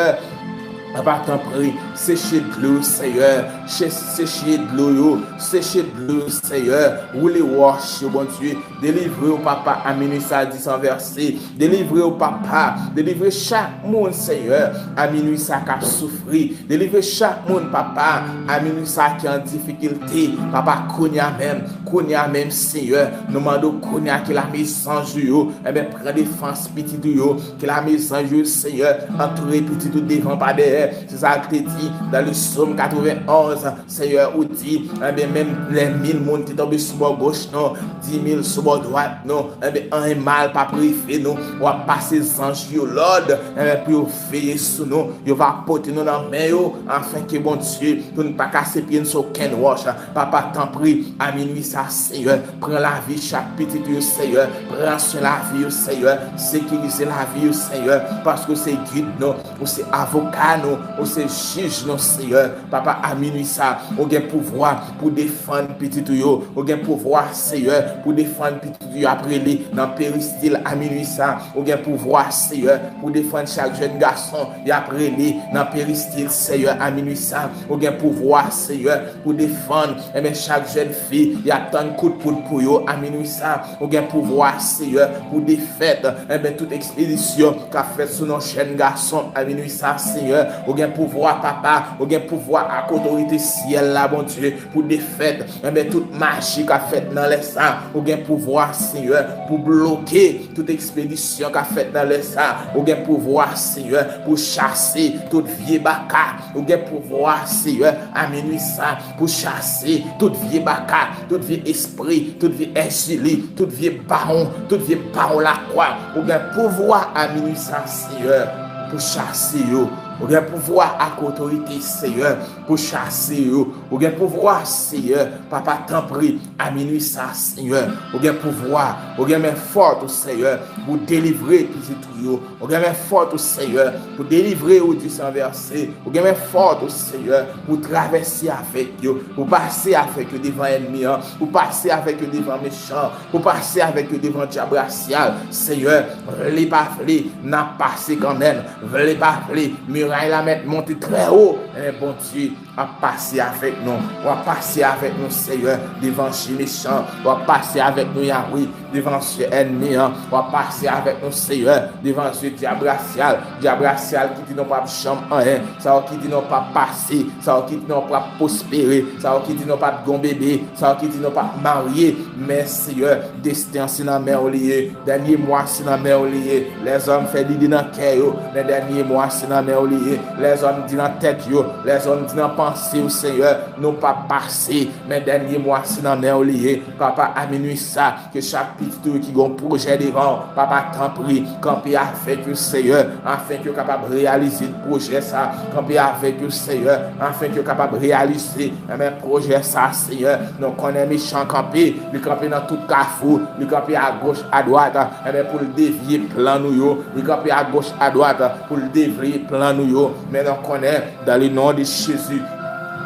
Papa, tanpri, seche dlo yo, Senyè. Che-, seche dlo yo. Seche dlo yo, Senyè. Woule wòch yo, Bondye. Delivre yo, Papa, a minwi sa, di san vèse. Delivre yo, Papa. Delivre chak moun, Senyè, a minwi sa k ap soufri. Delivre chak moun, Papa, a minwi sa ki an difikilte. Papa, kounye a menm, kounye a menm, Senyè, nou mande w kounye a ke lame zanj ou yo, enben, pran defans pitit ou yo. Ke lame zanj ou yo, Senyè, antoure pitit ou devan pa dèyè. Se sa l te di dans le psaume quatre-vingt-onze. Senyè, ou di, enben, menm lè mil moun te tonbe sou bò goch nou, dis mil sou bò dwat nou, enben, anyen mal p ap rive nou. W ap pase zanj yo lòd, enben, pou yo veye sou nou. Yo va pote nou nan men yo, afenke, Bondye, pou n pa kase pye n sou okenn wòch. Papa, tanpri, a minwi sa, Seyè. Pran lavi chak pitit ou yo, Seyè. Pran swen lavi yo, Seyè. Sekirize lavi yo, Seyè. Paske w se gid nou, ou se avoka nou, ou se jij nou, Seyè. Papa, a minwi sa, ou gen pouvwa pou defann pitit ou yo. Ou gen pouvwa, Seyè, pou defann pitit ou yo ap rele nan peristil a minwi sa. Ou gen pouvwa, Seyè, pou defann chak jèn gason y ap rele nan peristil, Seyè, a minwi sa. Ou gen pouvwa, Seyè, pou defann, enben, chak jèn fi y ap tann kout poud pou yo a minwi sa. Ou gen pouvwa, Seyè, pou defèt, enben, tout ekspedisyon k ap fèt sou non jèn gason a minwi sa, Seyè. Ou gen pouvwa, Papa, ou gen pouvwa ak otorite syèl la, Bondye, pou defèt, enben, tout maji k ap fèt nan lè sa. Ou gen pouvwa, Seyè, pou bloke tout ekspedisyon k ap fèt nan lè sa. Ou gen pouvwa, Seyè, pou chase tout vye baka. Ou gen pouvwa, Seyè, a minwi sa, pou chase tout vye baka, tout vye espri, tout vye èzili, tout vye bawon, tout vye bawon lakwa. Ou gen pouvwa a minwi sa, Seyè, pou chase yo. Ou gen pouvwa ak otorite, Seyè, pou chase yo. Ou gen pouvwa, Seyè, Papa, tanpri, a minwi sa, Seyè. Ou gen pouvwa, ou gen men fòt ou, Seyè, pou delivre pitit ou yo. Ou gen men fòt ou, Seyè, pou delivre yo di san vèse. Ou gen men fòt ou, Seyè, pou travèse avèk yo, pou pase avèk yo devan ènmi an, pou pase avèk yo devan mechan, pou pase avèk yo devan dyab rasyal. Seyè, vle pa vle, n ap pase kanmenm. Vle pa vle, miray la mèt monte trè wo. Enben, Bondye ap pase avèk nou. W ap pase avèk nou, Seyè, devan je mechan. W ap pase avèk nou, Yawe, devan je ènmi an. W ap pase avèk nou, Seyè, devan je dyab rasyal. Dyab rasyal ki di nou p ap janm anyen. Sa yo ki di nou p ap pase. Sa yo ki di nou p ap pwospere. Sa yo ki di nou p ap gon bebe. Sa yo ki di nou p ap marye. Men, Seyè, desten an se nan men w li ye. Dènye mo a se nan men w li ye. Lèzòm fè lide nan kè yo, men dènye mo a se nan men w li ye. Lèzòm di nan tèt yo, lèzòm di nan panse yo, Seyè, nou p ap pase, men dènye mo a se nan men w li ye. Papa, a minwi sa, ke chak pitit ou ki gon pwojè devan w, Papa, tanpri, kanpe avèk yo, Seyè, afenke yo kapab reyalize pwojè sa. Kanpe avèk yo, Seyè, afenke yo kapab reyalize, enben, pwojè sa, Seyè. Nou konnen mechan kanpe, li kanpe nan tout kafou, li kanpe agoch, adwat, enben, pou l devye plan nou yo. Li kanpe agoch, adwat, pou l devye plan nou yo. Men nou konnen, dans le nom de Jésus,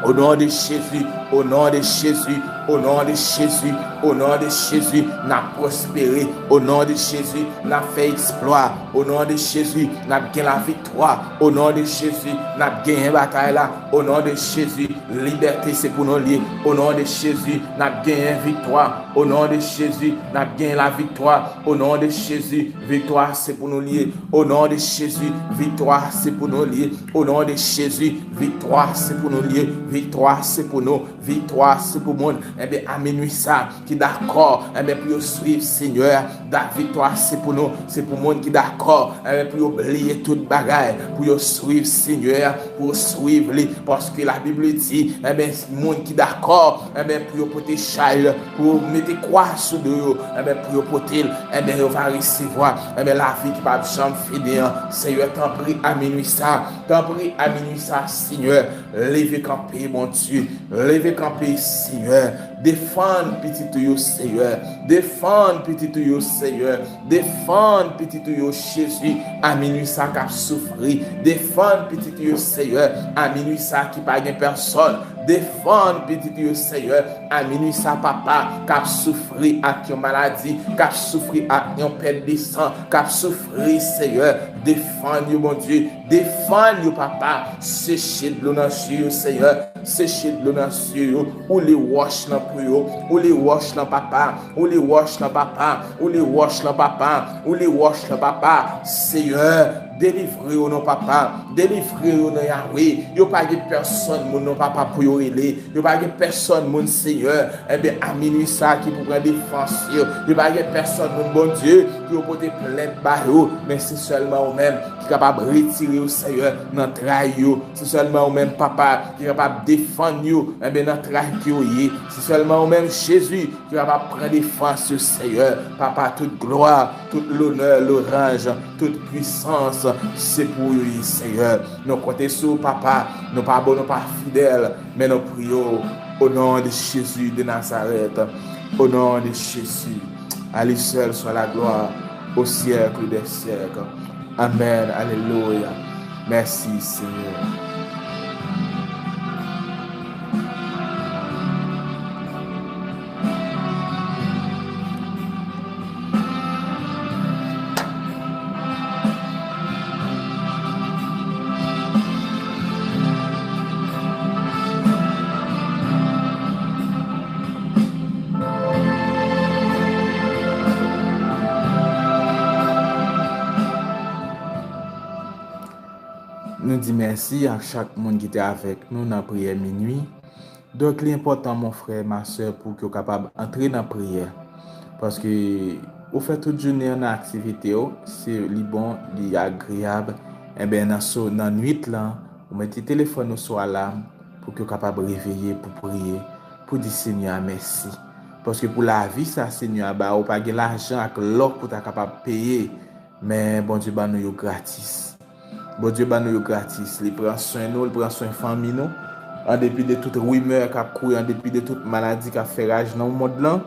au nom de Jésus, au nom de Jésus, au nom de Jésus, au nom de Jésus, n ap pwospere. Au nom de Jésus, n ap fè eksplwa. Au nom de Jésus, n ap gen laviktwa. Au nom de Jésus, n ap genyen batay la. Au nom de Jésus, libète se pou nou li ye. Au nom de Jésus, n ap genyen viktwa. Au nom de Jésus, n ap genyen laviktwa. Au nom de Jésus, viktwa se pou nou li ye. Au nom de Jésus, viktwa se pou nou li ye. Au nom de Jésus, viktwa se pou nou li ye. Viktwa se pou nou. Viktwa se pou moun, enben, a minwi sa, ki dakò, enben, pou yo swiv Senyè a. Da, viktwa se pou nou, se pou moun ki dakò, enben, pou yo bliye tout bagay, pou yo swiv Senyè a, pou yo swiv li, paske Labib di, enben, moun ki dakò, enben, pou yo pote chay, pou yo mete kwa sou do yo, enben, pou yo pote l, enben, yo va resevwa, enben, lavi ki p ap janm fini an. Senyè, tanpri, a minwi sa, tanpri, a minwi sa, Senyè, leve kanpe, Bondye, leve kanpe, Senyè. Defann pitit ou yo, Senyè. Defann pitit ou yo, Senyè. Defann pitit ou yo, Jezi, a minwi sa k ap soufri. Defann pitit ou yo, Senyè, a minwi sa ki pa gen pèsòn. Defann pitit ou yo, Senyè, a minwi sa, papa, k ap soufri ak yon maladi, k ap soufri ak yon pèt de san, k ap soufri, Senyè. Defann yo, Bondye. Defann yo, papa. Seche dlo nan je yo, Senyè. Seche dlo nan je yo. Woule wòch lan pou yo. Woule wòch lan, papa. Woule wòch lan, papa. Woule wòch lan, papa. Woule wòch lan, papa. Senyè, delivre yo non, papa. Delivre yo non, Yawe. Yo pa gen pèsòn moun non, papa, pou yo rele. Yo pa gen pèsòn moun, Senyè. Enben, a minwi sa ki pou pran defans yo. Yo pa gen pèsòn moun, Bondye, pou yo pote plent ba yo. Men se sèlman ou menm ki kapab retire yo, Senyè, nan tray yo. Se sèlman ou menm, papa, ki kapab defann yo, enben, nan tray ke yo ye. Se sèlman ou menm, Jezi, ki kapab pran defans yo, Senyè. Papa, tout glwa, tout lonè, loranj, tout pwisans, se pou ou yo ye, Senyè. Nou konte sou ou, papa. Nou pa bon, nou pa fidèl, men nou priye w, au nom de Jésus de Nazareth. Au nom de Jésus, à lui seul soit la gloire au siècle des siècles. Amen. Alelouya. Mèsi, Senyè. Nou di mèsi ak chak moun ki te avèk nou nan priyè minui. Donk, li enpòtan, mon frè, ma sè, pou ke w kapab antre nan priyè. Paske ou fè tout jounen an nan aktivite w, se li bon, li agreyab. Enben, nan so, nan nwit lan, ou mete telefòn ou sou alam pou ke w kapab reveye, pou priye, pou di Senyè a mèsi. Paske pou lavi sa Senyè a ba ou, pa gen lajan ak lò pou ta kapab peye, men Bondye ban nou yo gratis. Bondye ban nou yo gratis. Li pran swen nou, li pran swen fanmi nou. An depi de tout rimè k ap kouri, an depi de tout maladi k ap fè raj nan mond lan,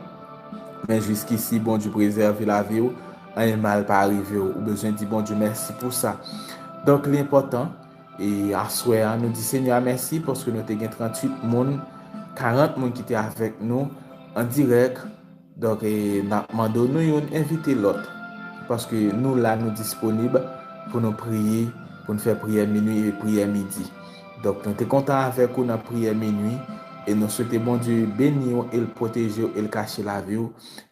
men jiskisi Bondye prezève lavi w, anyen mal pa rive w. Ou bezwen di Bondye mèsi pou sa. Donk, li enpòtan. E aswè a, nou di Senyè a mèsi paske nou te gen tranntuit moun, karant moun ki te avèk nou an dirèk. Donk, e, n ap mande w nou youn envite lòt, paske nou la, nou disponib pou nou priye, pou n fè priyè minui e priyè midi. Donk, nou te kontan avèk ou nan priyè minui, e nou swete Bondye beni w e l pwoteje w e l kache lavi w.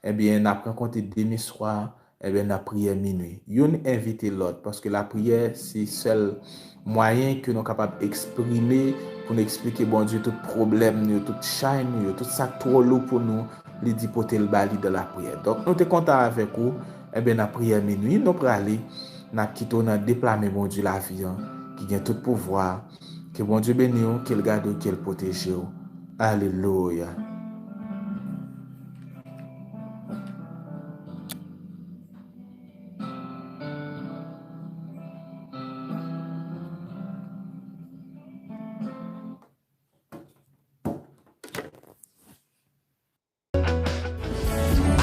Ebyen, n ap rankontre demen swa, ebyen, nan priyè minui. Youn envite lòt, paske lapriyè se sèl mwayen ke nou kapab eksprime pou nou eksplike Bondye tout pwoblèm nou yo, tout chay nou yo, tout sa k twò lou pou nou, li di pote l ba li dan lapriyè. Donk, nou te kontan avèk ou, enben, nan priyè minui, nou prale, n ap kite w nan de pla men Bondye lavi an, ki gen tout pouvwa. Ke Bondye beni w, ke l gade w, ke l pwoteje w. Alelouya.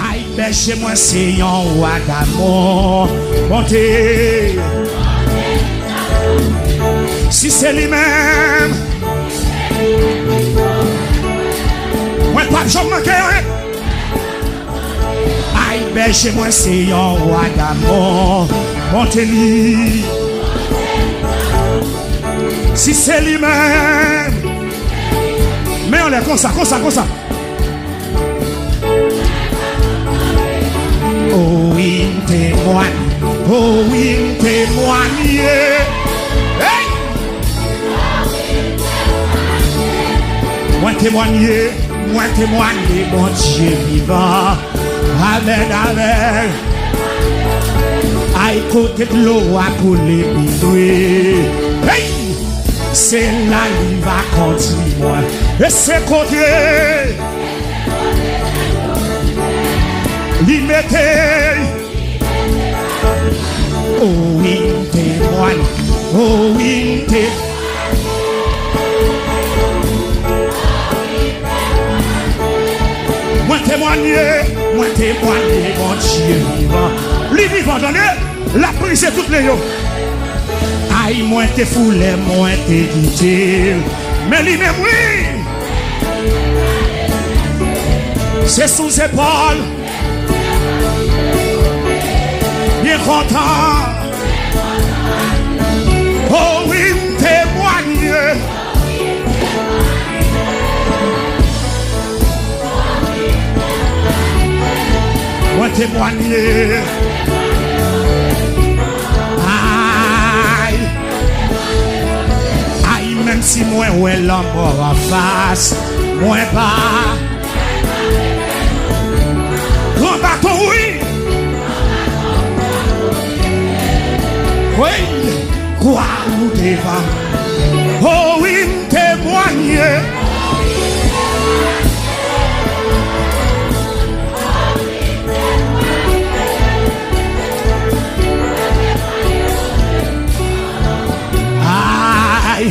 Ay, bèje mwen se yon wa damou. Monte. Si se li menm, mwen p ap janm manke anyen. Ay, bèje mwen se yon wa damou. Monte li. Si se li menm. Men anlè konsa, konsa, konsa. O wi, m temwanye. O wi, m temwanye. Hey! Mwen temwanye, mwen temwanye Bondye vivan. Amèn, amèn. Ay, kote dlo a koule pi dwe. Hey! Se la li va kondui mwen. E se kote li mete. O wi, m temwanye. O wi, m te. Mwen temwanye, mwen temwanye Bondye vivan. Li vivan, tande. L ap brize tout len yo. Ay, mwen te fou lè mwen te kite l. Men li menm, wi. Se sou zepòl. Byen kontan. O wi, m temwanye. Mwen temwanye. Ay. Ay, menm si mwen wè lanmò anfas, mwen pa. Pran baton, wi. Wi, kwa ou devan. O wi, m temwanye. Ay.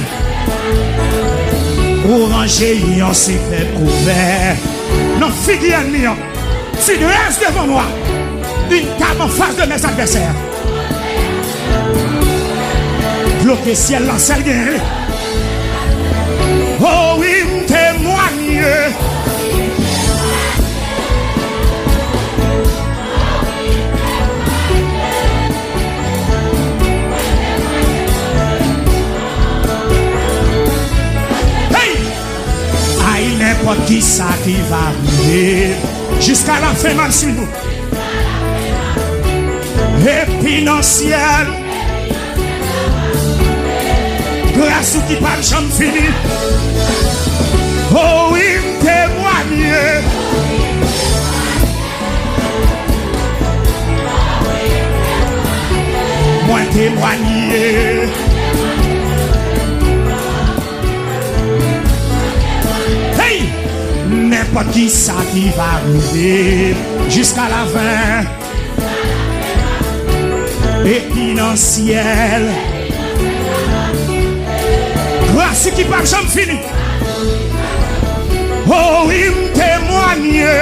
Ou ranje yon sipèb kouvè. nan figi ènmi an. Tu dresses devant moi une table en face de mes adversaires. Bloke syèl lan, sèl genyen. Oh wi, m temwanye. Hey! Ay, nenpòt ki sa ki va rive, jiska lafen m ap swiv ou. Epi nan syèl, gras ou ki p ap janm fini. Oh wi, m temwanye. Mwen temwanye. Hey! Nenpòt ki sa ki va rive jiska lafen. Epi nan syèl, gras ki p ap janm fini. Oh wi, m temwanye.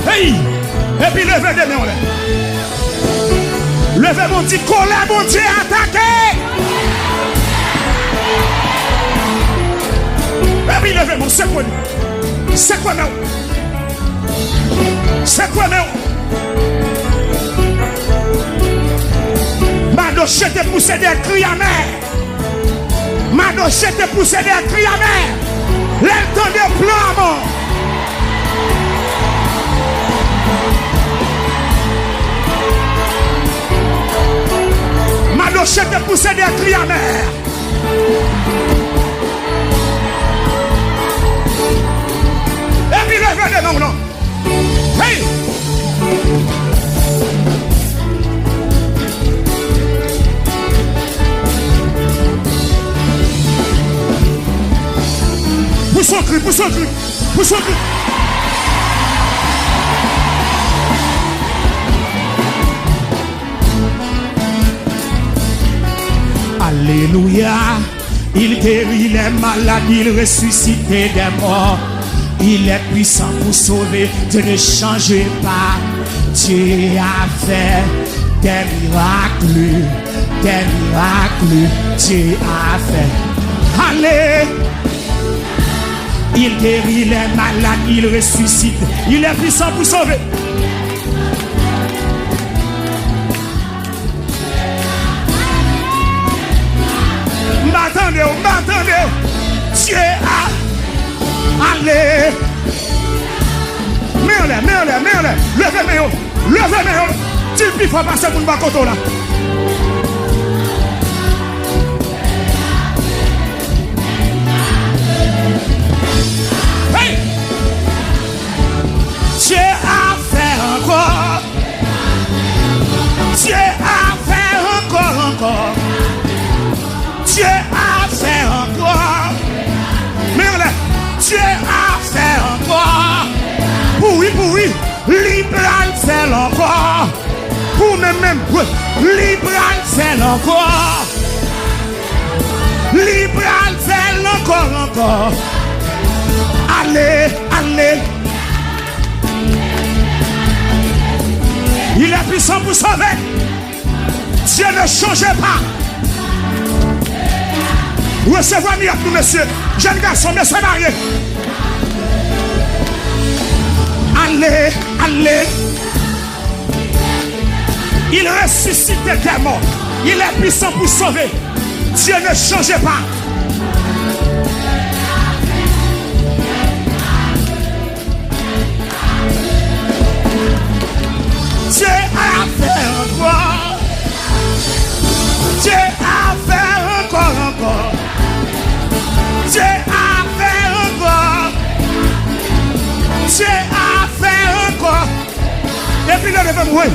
Hey! Epi leve de men w anlè. Leve men w, di, "Kolè Bondye atake!" Epi leve men w, sekwe li. Sekwe men w. Sekwe men w. Madoche te pouse de kri amè. Madoche te pouse de kri amè lè l tande plan Amon. Madoche te pouse de kri amè. Epi leve de men w non. Hey! Pouse yon kri, pouse yon kri, pouse yon kri. Alelouya. Il guérit les malades, il ressuscite des morts. Il est puissant pour sauver, Dieu ne change pas. Dieu a fait des miracles, des miracles, Dieu a fait. Allez, il guérit les malades, il ressuscite, il est puissant pour sauver. M pa tande w, m pa tande w. Dye a ale. Men anlè, men anlè, men anlè. Leve men yo, leve men yo. Di l pi fò pase moun bò kote w la. Hey! Dye a fè ankò. Dye a fè ankò, ankò. Dye a fè ankò. Men anlè. Dye a fè ankò. Pou wi, pou wi. Li pral fè l ankò. Pou menm, menm. Wi. Li pral fè l ankò. Li pral fè l ankò, ankò. Ale, ale. Il est puissant pour sauver. Dieu ne change pas. Resevwa mirak nou, mesye. Jèn gason, mesye marye. Ale, ale. Il ressuscite des morts. Il est puissant pour sauver. Dieu ne change pas. Dye a fè ankò. Dye a fè ankò, ankò. Dye a fè ankò. Dye a fè ankò. Epi lè devan mwen,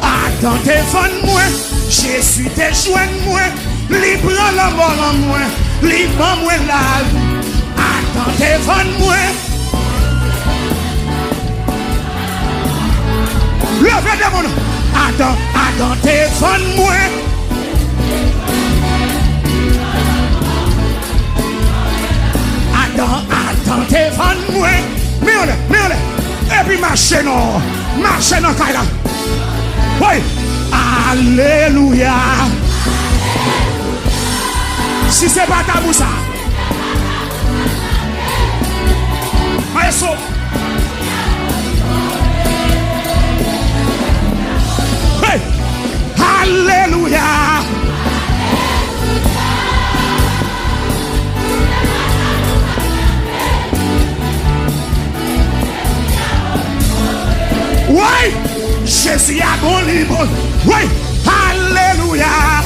Adan te vann mwen, Jezi te jwenn mwen, li pran lanmò lan mwen, li ban mwen lavi. Adan te vann mwen. Leve de moun. Adan, Adan te vann mwen. Adan, Adan te vann mwen. Men anlè, men anlè. Epi mache non. Mache nan kay la. Woy. Alelouya. Si se pa tabou sa. Maestro. Hey! Alelouya! Woy! Jezi a bon, li bon. Woy! Alelouya!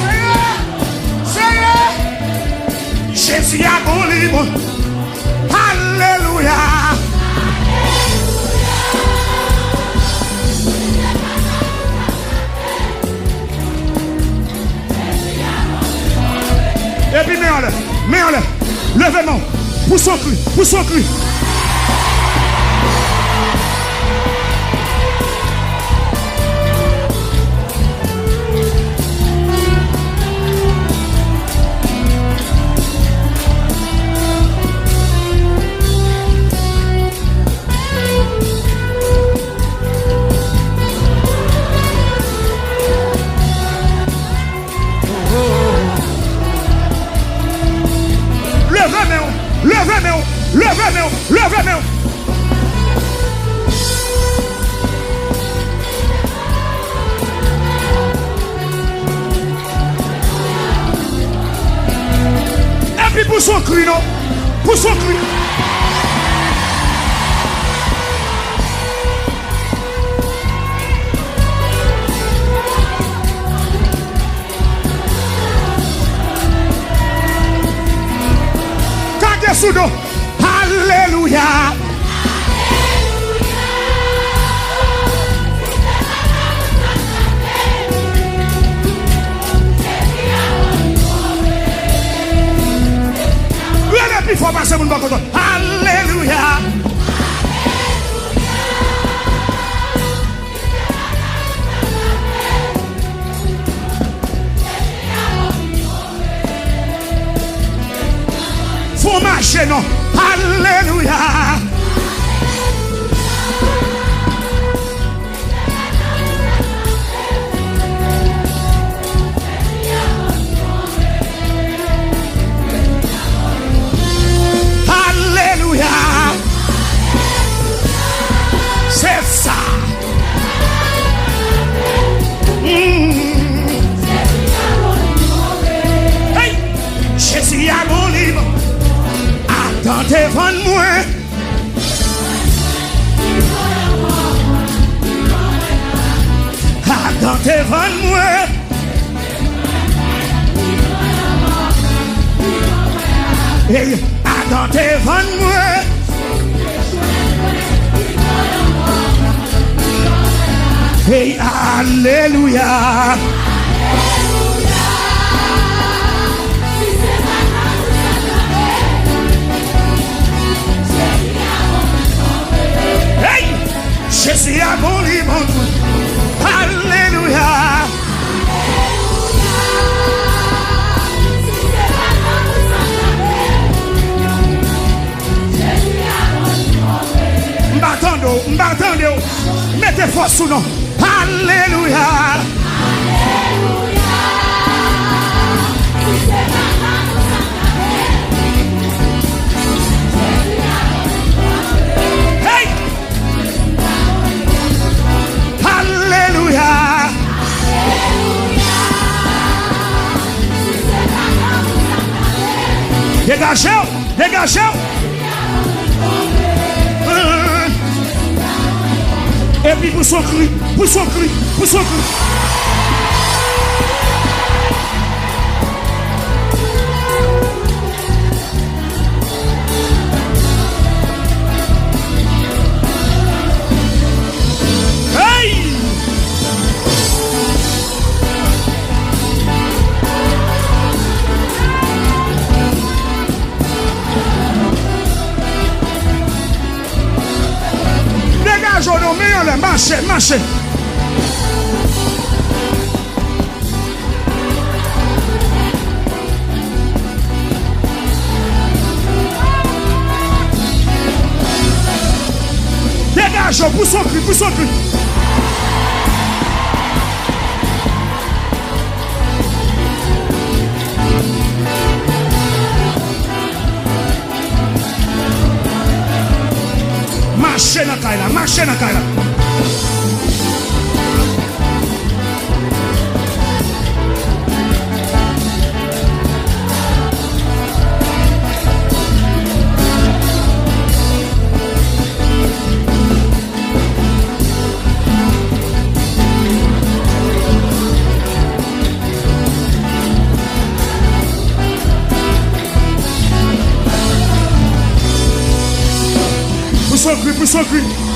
Seyè! Seyè! Jezi a bon, li bon. Alelouya! Epi men anlè, men anlè. Leve men w. Pouse yon kri, pouse yon kri. Leve men w, leve men w, leve men w, leve men w. Epi pouse yon kri non. Pouse yon kri. Kage sou do. Alelouya. Rele pi fò pase moun bò kote w. Alelouya. Fò mache non. Alelouya. Alelouya. Se sa. Mm. Hey! Jezi a bon, li bon. Adan te vann mwen. Adan te vann mwen. Hey, Adan te vann mwen. Hey, alelouya. Hey! Jezi a bon, li bon. Alelouya. M pa tande w, m pa tande w. Mete fòs ou non. Alelouya. Hey! Alelouya! Degaje w! Degaje w! Epi pouse yon kri, pouse yon kri, pouse yon kri. Hey! Mache, mache. Degaje w, pouse yon kri, pouse yon kri. Mache nan kay la, mache nan kay la. Pouse yon kri, pouse yon kri.